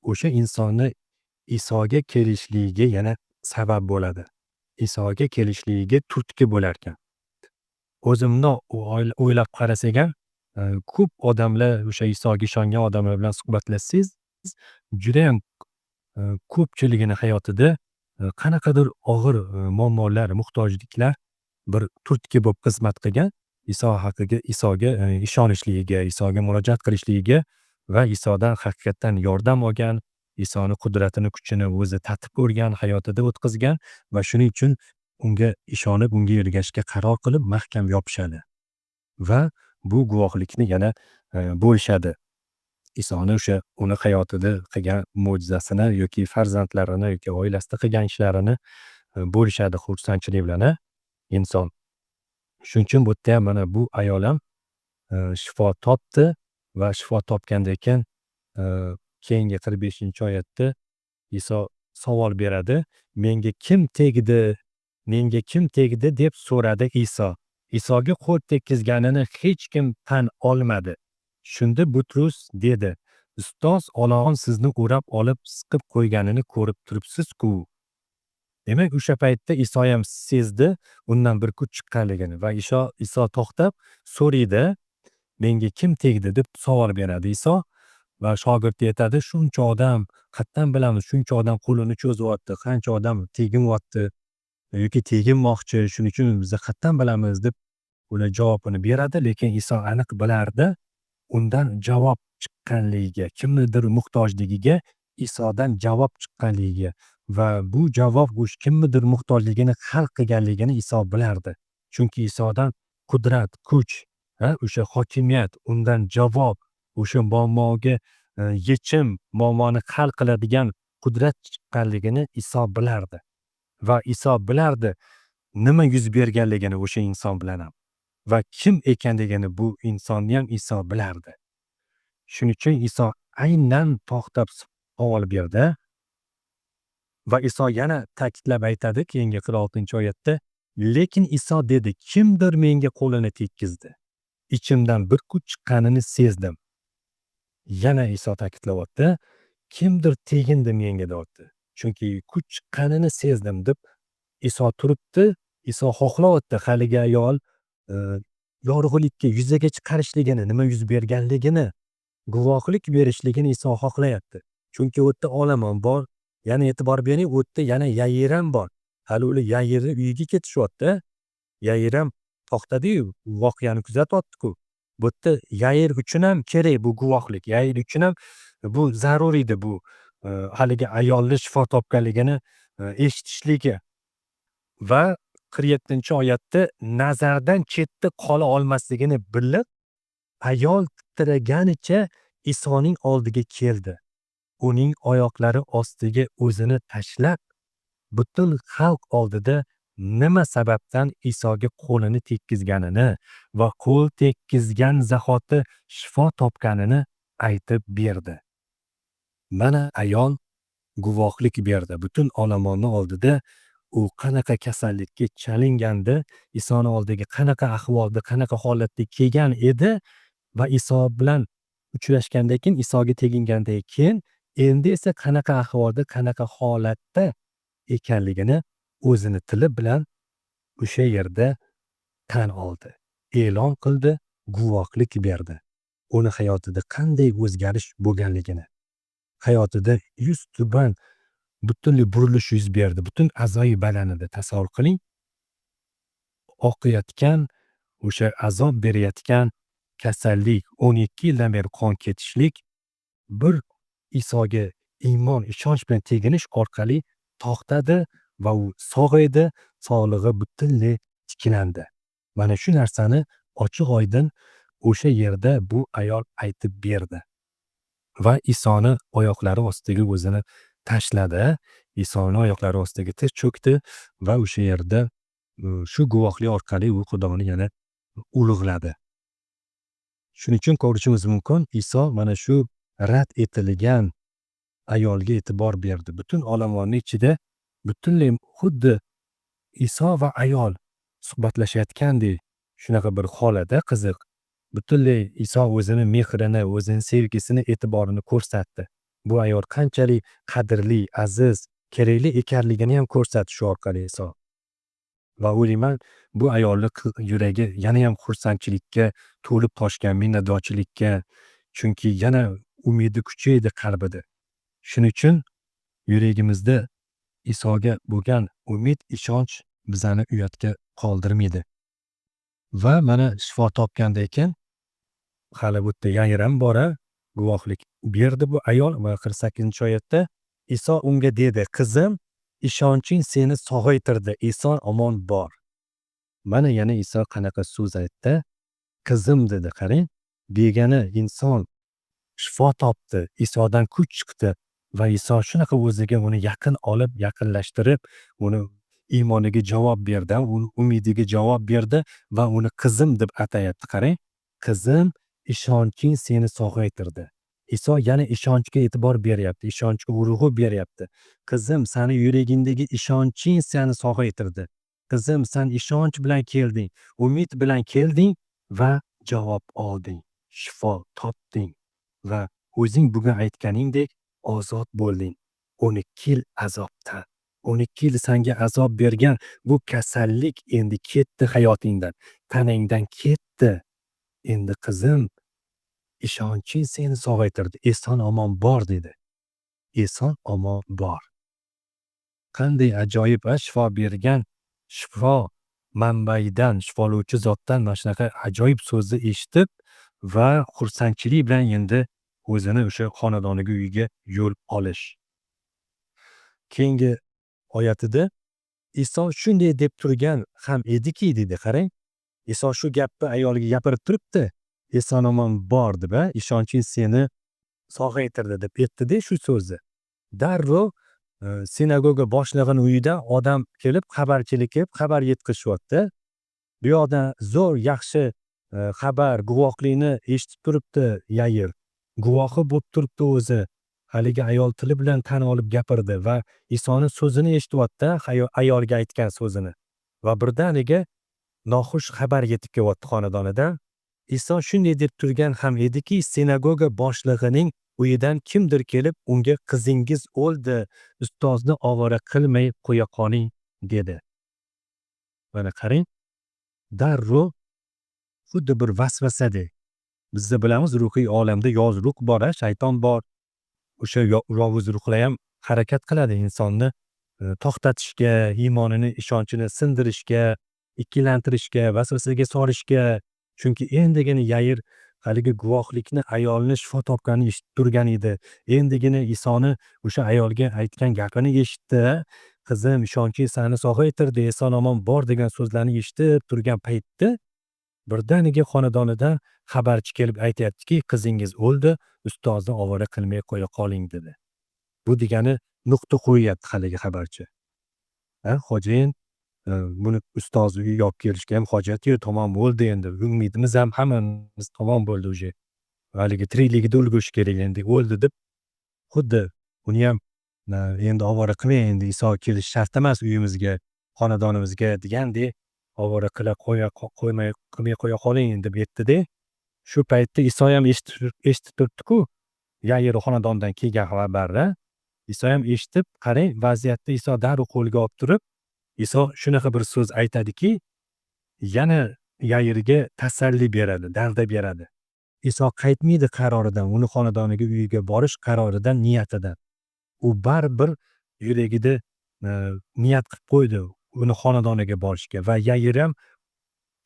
o'sha insonni Isoga kelishligiga yana sabab bo'ladi. Isoga kelishligiga turtki bo'larkan. O'zimni o'ylab qarasak ham, ko'p odamlar o'sha Isoga ishongan odamlar bilan suhbatlashsangiz, judayam ko'pchiligini hayotida qanaqadir og'ir muammolar, muhtojliklar bir turtki bo'lib xizmat qilgan. Iso haqiga, Isoga ishonishligiga, Isoga murojaat qilishligiga va Isodan haqiqatdan yordam olgan, Isoni qudratini, kuchini o'zi tatib ko'rgan, hayotida o'tkazgan va shuning uchun unga ishonib, unga ergashishga qaror qilib, mahkam yopishadi. Va bu guvohlikni yana bo'lishadi. Isoni o'sha uni hayotida qilgan mo'jizasini yoki farzandlarini yoki oilasida qilgan ishlarini bo'lishadi xursandchilik bilan inson. Shuning uchun bu yerda ham mana bu ayol ham shifo topdi va shifo topgandan keyin keyingi 45-oyatda Iso savol beradi. Menga kim tegdi? Menga kim tegdi deb so'radi Iso. Isoga qo'l tekkizganini hech kim tan olmadi. Shunda Butrus dedi: "Ustoz, olomon sizni o'rab olib siqib qo'yganini ko'rib turibsiz-ku." Demak, o'sha paytda Iso ham sezdi undan bir kuch chiqqanligini va Iso to'xtab so'raydi: "Menga kim tegdi?" deb savol beradi Iso va shogird aytadi: "Shuncha odam, qayerdan bilamiz, shuncha odam qo'lini cho'zyapti, qancha odam teginyapti yoki teginmoqchi, shuning uchun biz qayerdan bilamiz?" deb ular javobini beradi, lekin Iso aniq bilardi undan javob chiqqanligiga, kimnidir muhtojligiga Isodan javob chiqqanligiga va bu javob o'sha kimnidir muhtojligini hal qilganligini Iso bilardi. Chunki Isodan qudrat, kuch, o'sha hokimiyat, undan javob, o'sha muammoga yechim, muammoni hal qiladigan qudrat chiqqanligini Iso bilardi. Va Iso bilardi nima yuz berganligini o'sha inson bilan ham va kim ekanligini bu insonni ham Iso bilardi. Shuning uchun Iso aynan to'xtab savol berdi. Va Iso yana ta'kidlab aytadi keyingi 46-oyatda: "Lekin Iso dedi: Kimdir menga qo'lini tekkizdi. Ichimdan bir kuch chiqqanini sezdim." Yana Iso ta'kidlayapti: Kimdir tegindi menga deyapti. Chunki kuch chiqqanini sezdim deb Iso turibdi, Iso xohlayapti haligi ayol yorug'likka yuzaga chiqarishligini, nima yuz berganligini, guvohlik berishligini Iso xohlayapti. Chunki u yerda olomon bor. Yana e'tibor bering, u yerda yana Yair ham bor. Hali ular Yairni uyiga ketishyapti. Yair ham to'xtadi-yu, voqeani kuzatyapti-ku. Bu yerda Yair uchun ham kerak bu guvohlik. Yair uchun ham bu zarur edi bu haligi ayolni shifo topganligini Eshitishligi va 47-oyatda nazardan chetda qola olmasligini bilib, ayol titraganicha Isoning oldiga keldi. Uning oyoqlari ostiga o'zini tashlab, butun xalq oldida nima sababdan Isoga qo'lini tekkizganini va qo'l tekkizgan zahoti shifo topganini aytib berdi. Mana ayol guvohlik berdi. Butun olomonni oldida u qanaqa kasallikka chalingandi, Isoni oldiga qanaqa ahvolda, qanaqa holatda kelgan edi va Iso bilan uchrashgandan keyin, Isoga tegingandan keyin endi esa qanaqa ahvolda, qanaqa holatda ekanligini o'zini tili bilan o'sha yerda tan oldi, e'lon qildi, guvohlik berdi. Uni hayotida qanday o'zgarish bo'lganligini, hayotida yuz tuban butunlay burilish yuz berdi. Butun a'zoyi badanida tasavvur qiling. Oqayotgan, o'sha azob berayotgan kasallik, 12 yildan beri qon ketishlik bir Isoga iymon, ishonch bilan teginish orqali to'xtadi va u sog'aydi, sog'lig'i butunlay tiklandi. Mana shu narsani ochiq oydin o'sha yerda bu ayol aytib berdi. Va Isoni oyoqlari ostiga o'zini tashladi. Isoni oyoqlari ostiga tiz cho'kdi va o'sha yerda shu guvohlik orqali u Xudoni yana ulug'ladi. Shuning uchun ko'rishimiz mumkin, Iso mana shu rad etilgan ayolga e'tibor berdi. Butun olomonning ichida butunlay xuddi Iso va ayol suhbatlashayotgandek shunaqa bir holatda qiziq. Butunlay Iso o'zini mehrini, o'zini sevgisini, e'tiborini ko'rsatdi. Bu ayol qanchalik qadrli, aziz, kerakli ekanligini ham ko'rsatdi shu orqali Iso. Va o'ylayman, bu ayolni yuragi yana ham xursandchilikka to'lib toshgan, minnatdorchilikka, chunki yana umidi kuchaydi qalbida. Shuning uchun yuragimizda Isoga bo'lgan umid, ishonch bizani uyatga qoldirmaydi. Va mana shifo topgandan keyin hali bu yerda Yayir bor, guvohlik berdi bu ayol va 48-oyatda Iso unga dedi: "Qizim, ishonching seni sog'aytirdi, eson omon bor." Mana yana Iso qanaqa so'z aytdi? Qizim dedi, qarang. Begona inson shifo topdi, Isodan kuch chiqdi va Iso shunaqa o'ziga uni yaqin olib, yaqinlashtirib, uni iymoniga javob berdi, uni umidiga javob berdi va uni qizim deb atayapti, qarang. Qizim, ishonching seni sog'aytirdi. Iso yana ishonchga e'tibor beryapti, ishonchga urg'u beryapti. Qizim, sani yuragingdagi ishonching seni sog'aytirdi. Qizim, sen ishonch bilan kelding, umid bilan kelding va javob olding, shifo topding va o'zing bugun aytganingdek ozod bo'lding. 12 yil azobdan, 12 yil senga azob bergan bu kasallik endi ketdi hayotingdan, tanangdan ketdi. Endi qizim, ishonching seni sog'aytirdi, eson omon bor dedi. Eson omon bor. Qanday ajoyib shifo bergan shifo manbaidan, shifolovchi zotdan mana shunaqa ajoyib so'zni eshitib va xursandchilik bilan endi o'zini o'sha xonadoniga, uyiga yo'l olish. Keyingi oyatida Iso shunday deb turgan ham ediki dedi, qarang. Iso shu gapni ayoliga gapirib turibdi. Eson omon bor deb, ishonching seni sog'aytirdi deb aytdi-da shu so'zni. Darrov sinagoga boshlig'ining uyidan odam kelib, xabarchilik kelib, xabar yetkazishyapti. Bu yoqdan zo'r, yaxshi xabar, guvohlikni eshitib turibdi Yayir. Guvohi bo'lib turibdi o'zi. Haligi ayol tili bilan tan olib gapirdi va Isoni so'zini eshityapti, ayolga aytgan so'zini. Va birdaniga noxush xabar yetib kelyapti xonadonidan. Iso shunday deb turgan ham ediki, sinagoga boshlig'ining uyidan kimdir kelib unga qizingiz o'ldi, ustozni ovora qilmay qo'ya qoling dedi. Mana qarang, darrov xuddi bir vasvasadek. Biz bilamiz, ruhiy olamda yovuz ruh bor, shayton bor. O'sha yovuz ruhlar ham harakat qiladi insonni to'xtatishga, iymonini, ishonchini sindirishga, ikkilantirishga, vasvasaga solishga. Chunki endigina Yayir haligi guvohlikni, ayolni shifo topganini eshitib turgan edi. Endigina Isoni o'sha ayolga aytgan gapini eshitdi. Qizim, ishonching seni sog'aytirdi, eson omon bor degan so'zlarni eshitib turgan paytda birdaniga xonadonidan xabarchi kelib aytyaptiki, qizingiz o'ldi, ustozni ovora qilmay qo'ya qoling dedi. Bu degani nuqta qo'yyapti haligi xabarchi. Ha, xo'jayin buni ustozni uyiga olib kelishga ham hojat yo'q, tamom bo'ldi endi. Umidimiz ham hammamiz tamom bo'ldi уже. Haligi tirikligida ulgurish kerak endi, o'ldi deb xuddi uni ham endi ovora qilmang, endi Iso kelishi shart emas uyimizga, xonadonimizga degandek ovora qila qo'ya qo'ymay qilmay qo'ya qoling deb aytdida. Shu paytda Iso ham eshitib turibdi-ku, Yair xonadonidan kelgan xabarni. Iso ham eshitib, qarang, vaziyatni Iso darrov qo'lga olib turib, Iso shunaqa bir so'z aytadiki, yana Yairga tasalli beradi, dalda beradi. Iso qaytmaydi qaroridan, uni xonadoniga, uyiga borish qaroridan, niyatidan. U baribir yuragida niyat qilib qo'ydi uni xonadoniga borishga va Yair ham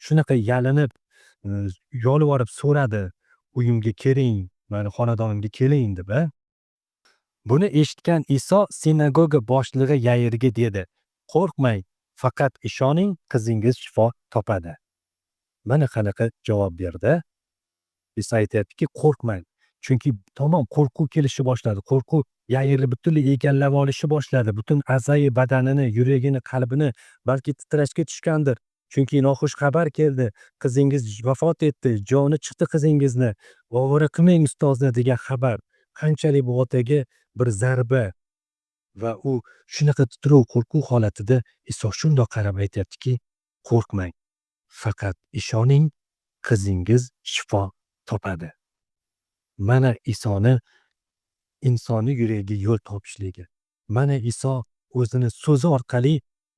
shunaqa yalinib, yolvorib so'radi, uyimga keling, mani xonadonimga keling deb, a. Buni eshitgan Iso sinagoga boshlig'i Yairga dedi: "Qo'rqmang, faqat ishoning, qizingiz shifo topadi." Mana qanaqa javob berdi. Iso aytyaptiki, qo'rqmang. Chunki tamom qo'rquv kelishni boshladi. Qo'rquv Yairni butunlay egallab olishni boshladi. Butun a'zoi badanini, yuragini, qalbini balki titrashga tushgandir. Chunki noxush xabar keldi. Qizingiz vafot etdi, joni chiqdi qizingizni. Ovora qilmang ustozni degan xabar. Qanchalik bu otaga bir zarba va u shunaqa titrov, qo'rquv holatida Iso shundoq qarab aytyaptiki, qo'rqmang, faqat ishoning, qizingiz shifo topadi. Mana Isoni insonni yuragiga yo'l topishligi. Mana Iso o'zini so'zi orqali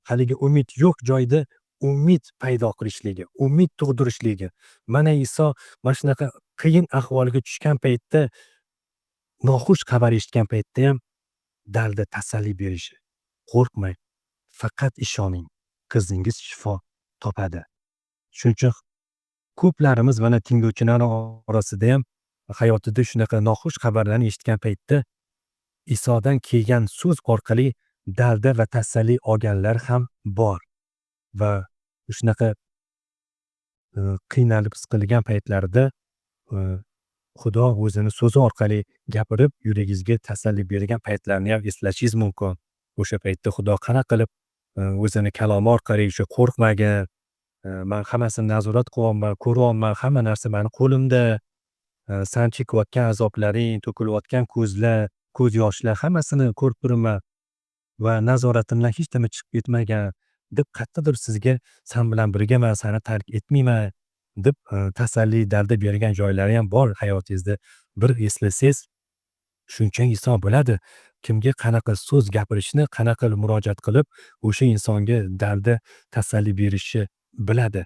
haligi umid yo'q joyda umid paydo qilishligi, umid tug'dirishligi. Mana Iso mana shunaqa qiyin ahvolga tushgan paytda, noxush xabar eshitgan paytda ham dalda tasalli berishi. Qo'rqmang, faqat ishoning, qizingiz shifo topadi. Shuning uchun ko'plarimiz mana tinglovchilar orasida ham hayotida shunaqa noxush xabarlarni eshitgan paytda Isodan kelgan so'z orqali dalda va tasalli olganlar ham bor. Va shunaqa qiynalib siqilgan paytlarida Xudo o'zini so'zi orqali gapirib, yuragingizga tasalli bergan paytlarni ham eslashingiz mumkin. O'sha paytda Xudo qanaqa qilib o'zini kalomi orqali o'sha qo'rqmagin, man hammasini nazorat qilyapman, ko'ryapman, hamma narsa mani qo'limda. San chekayotgan azoblaring, to'kilayotgan ko'zlar, ko'z yoshlar hammasini ko'rib turibman va nazoratimdan hech nima chiqib ketmagan deb qayerdadir sizga san bilan birgaman, seni tark etmayman deb tasalli, dalda bergan joylari ham bor hayotingizda. Bir eslasangiz, shuncha inson biladi, kimga qanaqa so'z gapirishni, qanaqa qilib murojaat qilib, o'sha insonga dalda, tasalli berishni biladi.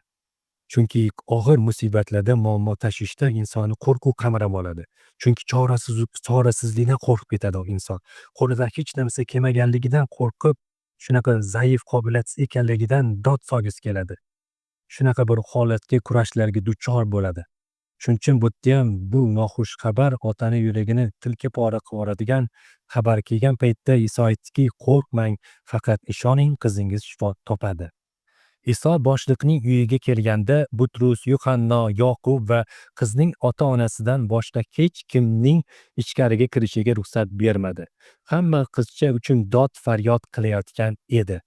Chunki og'ir musibatlarda, muammo, tashvishda insonni qo'rquv qamrab oladi. Chunki chorasizlikdan qo'rqib ketadi inson. Qo'lidan hech narsa kelmaganligidan qo'rqib, shunaqa zaif, qobiliyatsiz ekanligidan dod solgisi keladi. Shunaqa bir holatga, kurashlarga duchor bo'ladi. Shuning uchun bu yerda ham bu noxush xabar otani yuragini tilka pora qilib yuboradigan xabar kelgan paytda Iso aytdiki, qo'rqmang, faqat ishoning, qizingiz shifo topadi. Iso boshliqning uyiga kelganda Butrus, Yuhanno, Yoqub va qizning ota-onasidan boshqa hech kimning ichkariga kirishiga ruxsat bermadi. Hamma qizcha uchun dod faryod qilayotgan edi.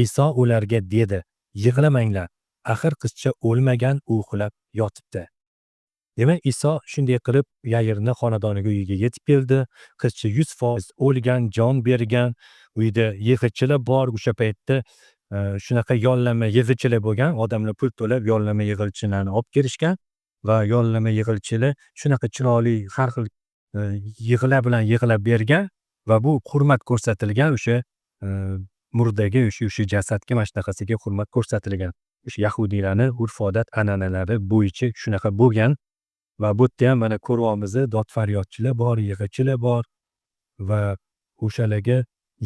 Iso ularga dedi: "Yig'lamanglar, axir qizcha o'lmagan, u uxlab yotibdi." Demak, Iso shunday qilib Yairni xonadoniga, uyiga yetib keldi. Qizcha 100% o'lgan, jon bergan. Uyda yig'ichilar bor. O'sha paytda shunaqa yollanma yig'ichilar bo'lgan. Odamlar pul to'lab yollanma yig'ichilarni olib kelishgan va yollanma yig'ichilar shunaqa chiroyli har xil yig'lar bilan yig'lab bergan va bu hurmat ko'rsatilgan o'sha murdaga, o'sha jasadga, mana shunaqasiga hurmat ko'rsatilgan. O'sha yahudiylarni urf-odat an'analari bo'yicha shunaqa bo'lgan. Va bu yerda ham mana ko'ryapmiz, dod faryodchilar bor, yig'ichilar bor va o'shalarga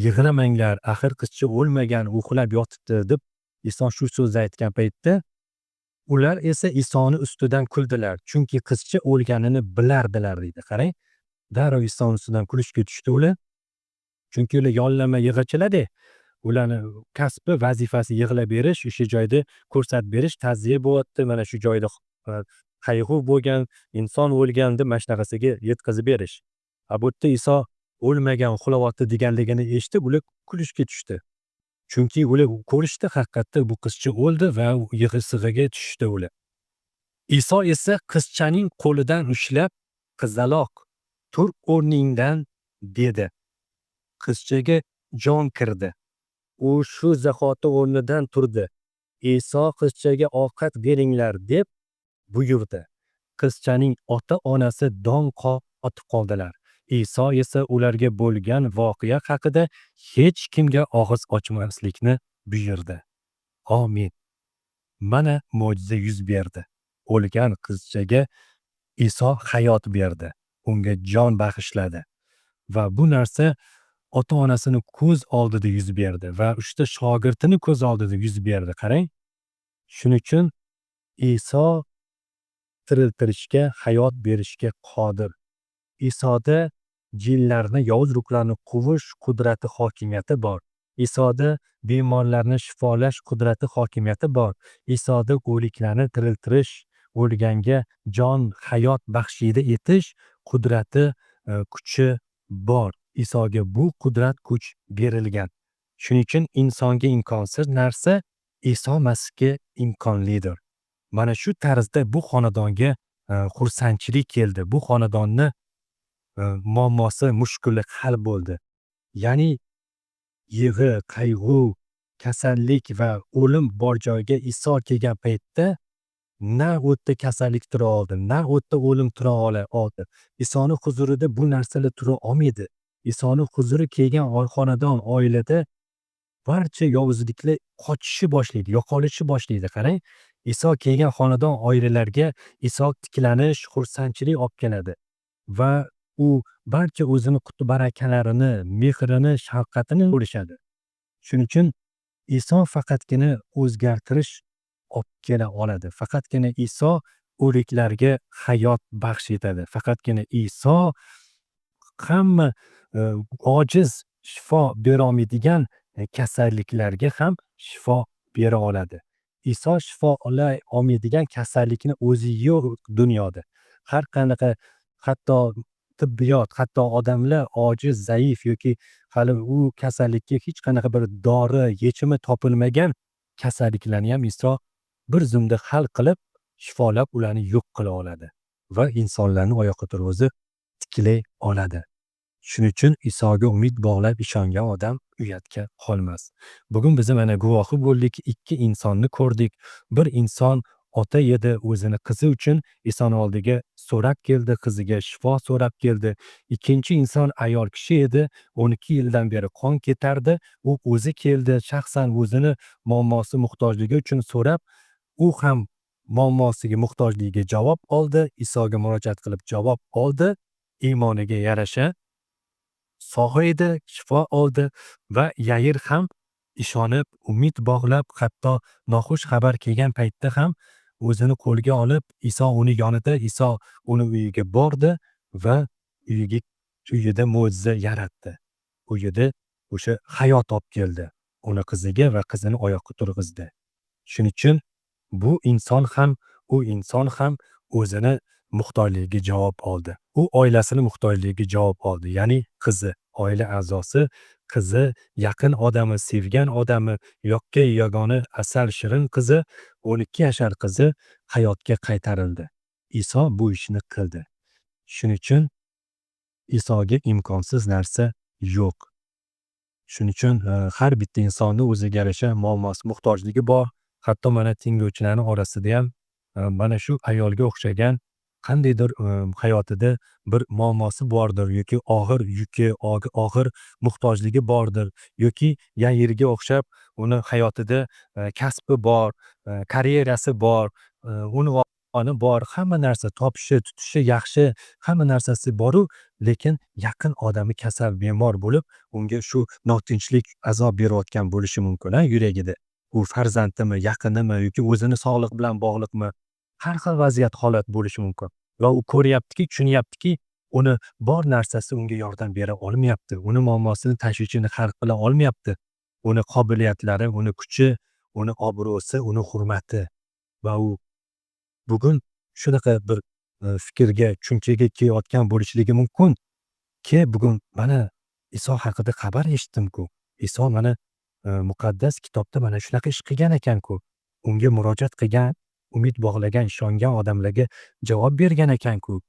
yig'lamanglar, axir qizcha o'lmagan, uxlab yotibdi deb Iso shu so'zni aytgan paytda ular esa Isoni ustidan kuldilar, chunki qizcha o'lganini bilardilar deydi. Qarang, darrov Isoni ustidan kulishga tushdi ular. Chunki ular yollanma yig'ichilar-da. Ularni kasbi, vazifasi yig'lab berish, o'sha joyda ko'rsatib berish, ta'ziya bo'lyapti, mana shu joyda qayg'u bo'lgan, inson o'lgan deb mana shunaqasiga yetkazib berish. A bu yerda Iso o'lmagan, uxlayapti deganligini eshitib, ular kulishga tushdi. Chunki ular ko'rishdi, haqiqatda bu qizcha o'ldi va yig'i-sig'iga tushdi ular. Iso esa qizchaning qo'lidan ushlab, "Qizaloq, tur o'rningdan" dedi. Qizchaga jon kirdi. U shu zahoti o'rnidan turdi. Iso qizchaga ovqat beringlar deb buyurdi. Qizchaning ota-onasi dong qotib qoldilar. Iso esa ularga bo'lgan voqea haqida hech kimga og'iz ochmaslikni buyurdi. Amin. Mana mo'jiza yuz berdi. O'lgan qizchaga Iso hayot berdi. Unga jon bag'ishladi. Va bu narsa ota-onasini ko'z oldida yuz berdi va 3 ta shogirdini ko'z oldida yuz berdi. Qarang. Shuning uchun Iso tiriltirishga, hayot berishga qodir. Isoda jinlarni, yovuz ruhlarni quvish qudrati, hokimiyati bor. Isoda bemorlarni shifolash qudrati, hokimiyati bor. Isoda o'liklarni tiriltirish, o'lganga jon, hayot baxshida etish qudrati, kuchi bor. Isoga bu qudrat, kuch berilgan. Shuning uchun insonga imkonsiz narsa Iso Masihga imkonlidir. Mana shu tarzda bu xonadonga xursandchilik keldi. Bu xonadonni muammosi, mushkuli hal bo'ldi. Ya'ni yig'i, qayg'u, kasallik va o'lim bor joyga Iso kelgan paytda na u yerda kasallik tura oldi, na u yerda o'lim tura oldi. Isoni huzurida bu narsalar tura olmaydi. Isoni huzuri kelgan xonadon, oilada barcha yovuzliklar qochishni boshlaydi, yo'qolishni boshlaydi. Qarang, Iso kelgan xonadon, oilalarga Iso tiklanish, xursandchilik olib keladi va u barcha o'zini quti barakalarini, mehrini, shafqatini bo'lishadi. Shuning uchun Iso faqatgina o'zgartirish olib kela oladi. Faqatgina Iso o'liklarga hayot baxsh etadi. Faqatgina Iso hamma ojiz, shifo berolmaydigan kasalliklarga ham shifo bera oladi. Iso shifo ola olmaydigan kasallikni o'zi yo'q dunyoda. Har qanaqa, hatto tibbiyot, hatto odamlar ojiz, zaif yoki hali u kasallikka hech qanaqa bir dori, yechimi topilmagan kasalliklarni ham Iso bir zumda hal qilib, shifolab, ularni yo'q qila oladi va insonlarni oyoqqa turg'izib tiklay oladi. Shuning uchun Isoga umid bog'lab ishongan odam uyatga qolmas. Bugun biz mana guvohi bo'ldik, ikki insonni ko'rdik. Bir inson ota edi, o'zini qizi uchun Isoni oldiga so'rab keldi, qiziga shifo so'rab keldi. Ikkinchi inson ayol kishi edi, 12 yildan beri qon ketardi. U o'zi keldi, shaxsan o'zini muammosi, muhtojligi uchun so'rab, u ham muammosiga, muhtojligiga javob oldi, Isoga murojaat qilib javob oldi. Iymoniga yarasha sog'aydi, shifo oldi va Yair ham ishonib, umid bog'lab, hatto noxush xabar kelgan paytda ham o'zini qo'lga olib, Iso uni yonida, Iso uni uyiga bordi va uyida mo'jiza yaratdi. Uyida o'sha hayot olib keldi uni qiziga va qizini oyoqqa turg'izdi. Shuning uchun bu inson ham, u inson ham o'zini muhtojligiga javob oldi. U oilasini muhtojligiga javob oldi. Ya'ni qizi, oila a'zosi, qizi, yaqin odami, sevgan odami, yoqqa yagona asal shirin qizi, 12 yashar qizi hayotga qaytarildi. Iso bu ishni qildi. Shuning uchun Isoga imkonsiz narsa yo'q. Shuning uchun har bitta insonni o'ziga yarasha muammosi, muhtojligi bor. Hatto mana tinglovchilarning orasida ham mana shu ayolga o'xshagan qandaydir hayotida bir muammosi bordir yoki og'ir yuki, og'ir muhtojligi bordir yoki Yairga o'xshab uni hayotida kasbi bor, karyerasi bor, unvoni bor, hamma narsa topishi, tutishi yaxshi, hamma narsasi boru, lekin yaqin odami kasal, bemor bo'lib, unga shu notinchlik azob berayotgan bo'lishi mumkin, a, yuragida. U farzandimi, yaqinimi yoki o'zini sog'lig'i bilan bog'liqmi? Har xil vaziyat, holat bo'lishi mumkin. Va u ko'ryaptiki, tushunyaptiki, uni bor narsasi unga yordam bera olmayapti. Uni muammosini, tashvishini hal qila olmayapti. Uni qobiliyatlari, uni kuchi, uni obro'si, uni hurmati va u bugun shunaqa bir fikrga, tushunchaga kelayotgan bo'lishligi mumkin ki, bugun mana Iso haqida xabar eshitdim-ku. Iso mana muqaddas kitobda mana shunaqa ish qilgan ekan-ku. Unga murojaat qilgan, umid bog'lagan, ishongan odamlarga javob bergan ekan-ku.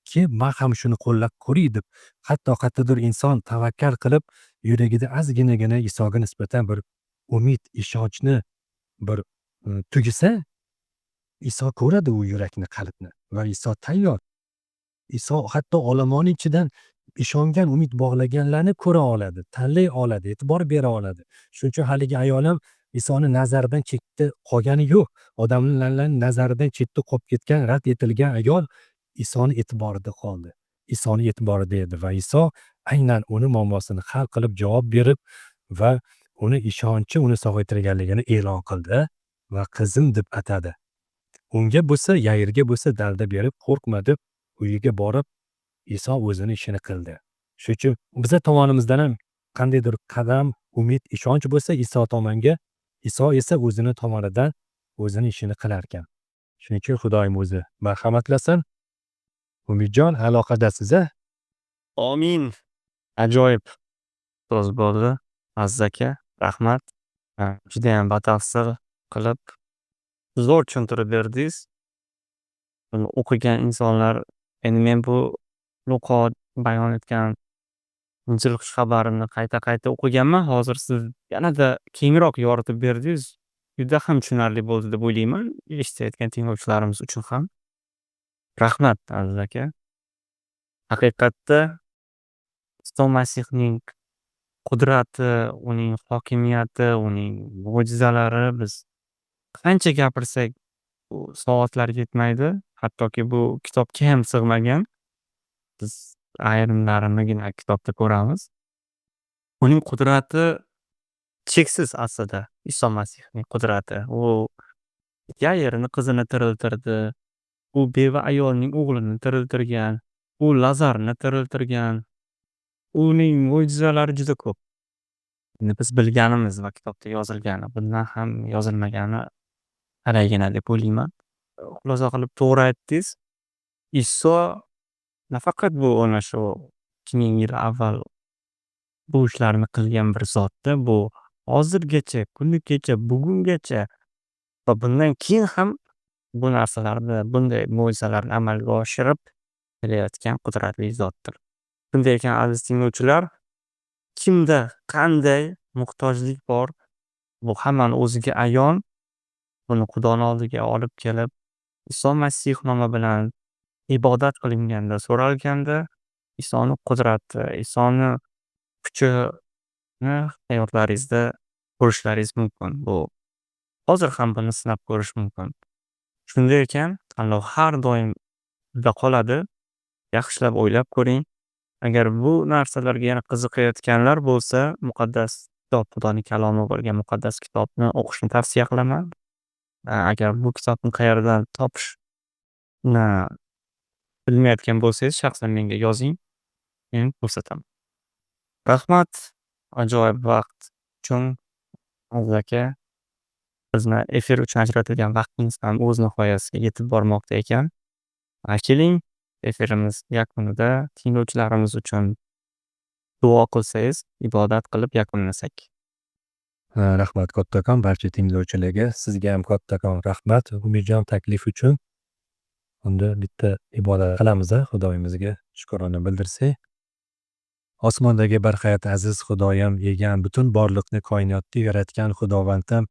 Ki man ham shuni qo'llab ko'ray deb, hatto qayerdadir inson tavakkal qilib, yuragida ozginagina Isoga nisbatan bir umid, ishonchni bir tugisa, Iso ko'radi u yurakni, qalbni va Iso tayyor. Iso hatto olomon ichidan ishongan, umid bog'laganlarni ko'ra oladi, tanlay oladi, e'tibor bera oladi. Shuning uchun haligi ayol ham Isoni nazaridan chetda qolgani yo'q. Odamlarning nazaridan chetda qolib ketgan, rad etilgan ayol Isoni e'tiborida qoldi. Isoni e'tiborida edi va Iso aynan uni muammosini hal qilib, javob berib va uni ishonchi uni sog'aytirganligini e'lon qildi va qizim deb atadi. Unga bo'lsa, Yairga bo'lsa dalda berib, qo'rqma deb uyiga borib, Iso o'zini ishini qildi. Shuning uchun biza tomonimizdan ham qandaydir qadam, umid, ishonch bo'lsa Iso tomonga, Iso esa o'zini tomonidan o'zini ishini qilarkan. Shuning uchun Xudoyim o'zi marhamatlasin. Umidjon, aloqadasiz a? Omin. Ajoyib so'z bo'ldi. Aziz aka, rahmat. Judayam batafsil qilib, zo'r tushuntirib berdingiz. Buni o'qigan insonlar, endi men bu Luqo bayon etgan Injil xushxabarini qayta-qayta o'qiganman. Hozir siz yanada kengroq yoritib berdingiz. Juda ham tushunarli bo'ldi deb o'ylayman, eshitayotgan tinglovchilarimiz uchun ham. Rahmat, Aziz aka. Haqiqatda Iso Masihning qudrati, uning hokimiyati, uning mo'jizalari, biz qancha gapirsak, bu soatlar yetmaydi. Hattoki bu kitobga ham sig'magan. Biz ayrimlarinigina kitobda ko'ramiz. Uning qudrati cheksiz aslida, Iso Masihning qudrati. U Yairni qizini tiriltirdi. U beva ayolning o'g'lini tiriltirgan. U Lazarni tiriltirgan. Uning mo'jizalari juda ko'p. Endi biz bilganimiz va kitobda yozilgani, bundan ham yozilmagani talaygina deb o'ylayman. Xulosa qilib, to'g'ri aytdingiz. Iso nafaqat bu ana shu 2000 yil avval bu ishlarni qilgan bir zotda, bu hozirgacha, kuni kecha, bugungacha va bundan keyin ham bu narsalarni, bunday mo'jizalarni amalga oshirib kelayotgan qudratli zotdir. Shunday ekan, aziz tinglovchilar, kimda qanday muhtojlik bor, bu hammani o'ziga ayon. Buni Xudoni oldiga olib kelib, Iso Masih nomi bilan ibodat qilinganda, so'ralganda, Isoni qudrati, Isoni kuchini hayotlaringizda ko'rishlaringiz mumkin. Bu hozir ham buni sinab ko'rish mumkin. Shunday ekan, tanlov har doim sizda qoladi. Yaxshilab o'ylab ko'ring. Agar bu narsalarga yana qiziqayotganlar bo'lsa, muqaddas kitob, Xudoning kalomi bo'lgan muqaddas kitobni o'qishni tavsiya qilaman. Agar bu kitobni qayerdan topishni bilmayotgan bo'lsangiz, shaxsan menga yozing, men ko'rsataman. Rahmat ajoyib vaqt uchun, Aziz aka. Bizni efir uchun ajratilgan vaqtimiz ham o'z nihoyasiga yetib bormoqda ekan. Keling, efirimiz yakunida tinglovchilarimiz uchun duo qilsangiz, ibodat qilib yakunlasak. Rahmat kattakon barcha tinglovchilarga. Sizga ham kattakon rahmat, Umidjon, taklif uchun. Unda bitta ibodat qilamiz, Xudoyimizga shukrona bildirsak. Osmondagi barhayot aziz Xudoyim, egam, butun borliqni, koinotni yaratgan Xudovandam,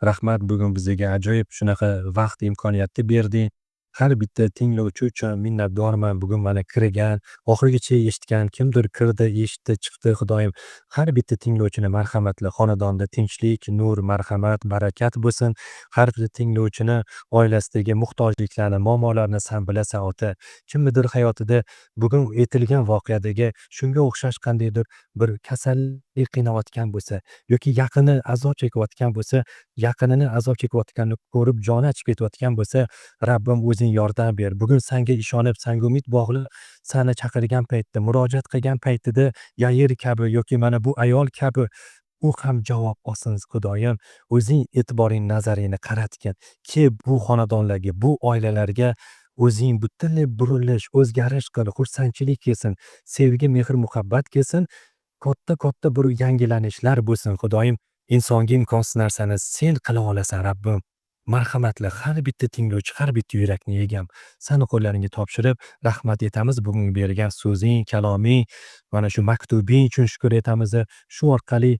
rahmat, bugun bizga ajoyib shunaqa vaqt, imkoniyatni berding. Har bitta tinglovchi uchun minnatdorman. Bugun mana kirgan, oxirigacha eshitgan, kimdir kirdi, eshitdi, chiqdi. Xudoyim, har bitta tinglovchini marhamatla, xonadonda tinchlik, nur, marhamat, barakat bo'lsin. Har bitta tinglovchini oilasidagi muhtojliklarni, muammolarni san bilasan, ota. Kimnidir hayotida bugun aytilgan voqeadagi shunga o'xshash qandaydir bir kasallik qiynayotgan bo'lsa yoki yaqini azob chekayotgan bo'lsa, yaqinini azob chekayotganini ko'rib joni achib ketayotgan bo'lsa, Rabbim, o'zing yordam ber. Bugun sanga ishonib, sanga umid bog'lab, sani chaqirgan paytda, murojaat qilgan paytida Yair kabi yoki mana bu ayol kabi U ham javob olsin, Xudoyim. O'zing e'tiboring, nazaringni qaratgin. Ke bu xonadonlarga, bu oilalarga o'zing butunlay burilish, o'zgarish qil, xursandchilik kelsin, sevgi, mehr, muhabbat kelsin. Katta-katta bir yangilanishlar bo'lsin, Xudoyim. Insonga imkonsiz narsani sen qila olasan, Rabbim. Marhamatli har bitta tinglovchi, har bitta yurakni Egam. Sani qo'llaringga topshirib, rahmat aytamiz bugun bergan so'zing, kaloming, mana shu maktubing uchun shukr etamiz. Shu orqali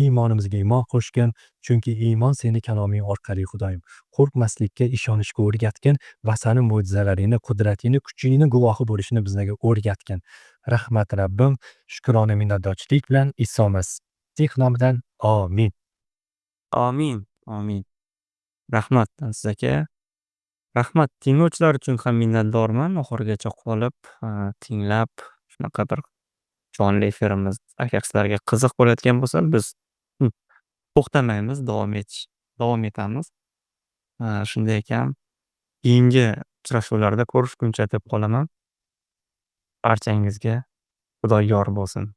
iymonimizga iymon qo'shgin, chunki iymon seni kaloming orqali, Xudoyim. Qo'rqmaslikka, ishonishga o'rgatgin va sani mo'jizalaringni, qudratingni, kuchingni guvohi bo'lishni bizlarga o'rgatgin. Rahmat, Rabbim. Shukrona minnatdorchilik bilan Iso Masih nomidan. Amin. Amin, amin. Rahmat, Aziz aka. Rahmat, tinglovchilar uchun ham minnatdorman. Oxirigacha qolib, tinglab, shunaqa bir jonli efirimiz agar sizlarga qiziq bo'layotgan bo'lsa, biz to'xtamaymiz, davom etamiz. Shunday ekan, keyingi uchrashuvlarda ko'rishguncha deb qolaman. Barchangizga Xudo yor bo'lsin.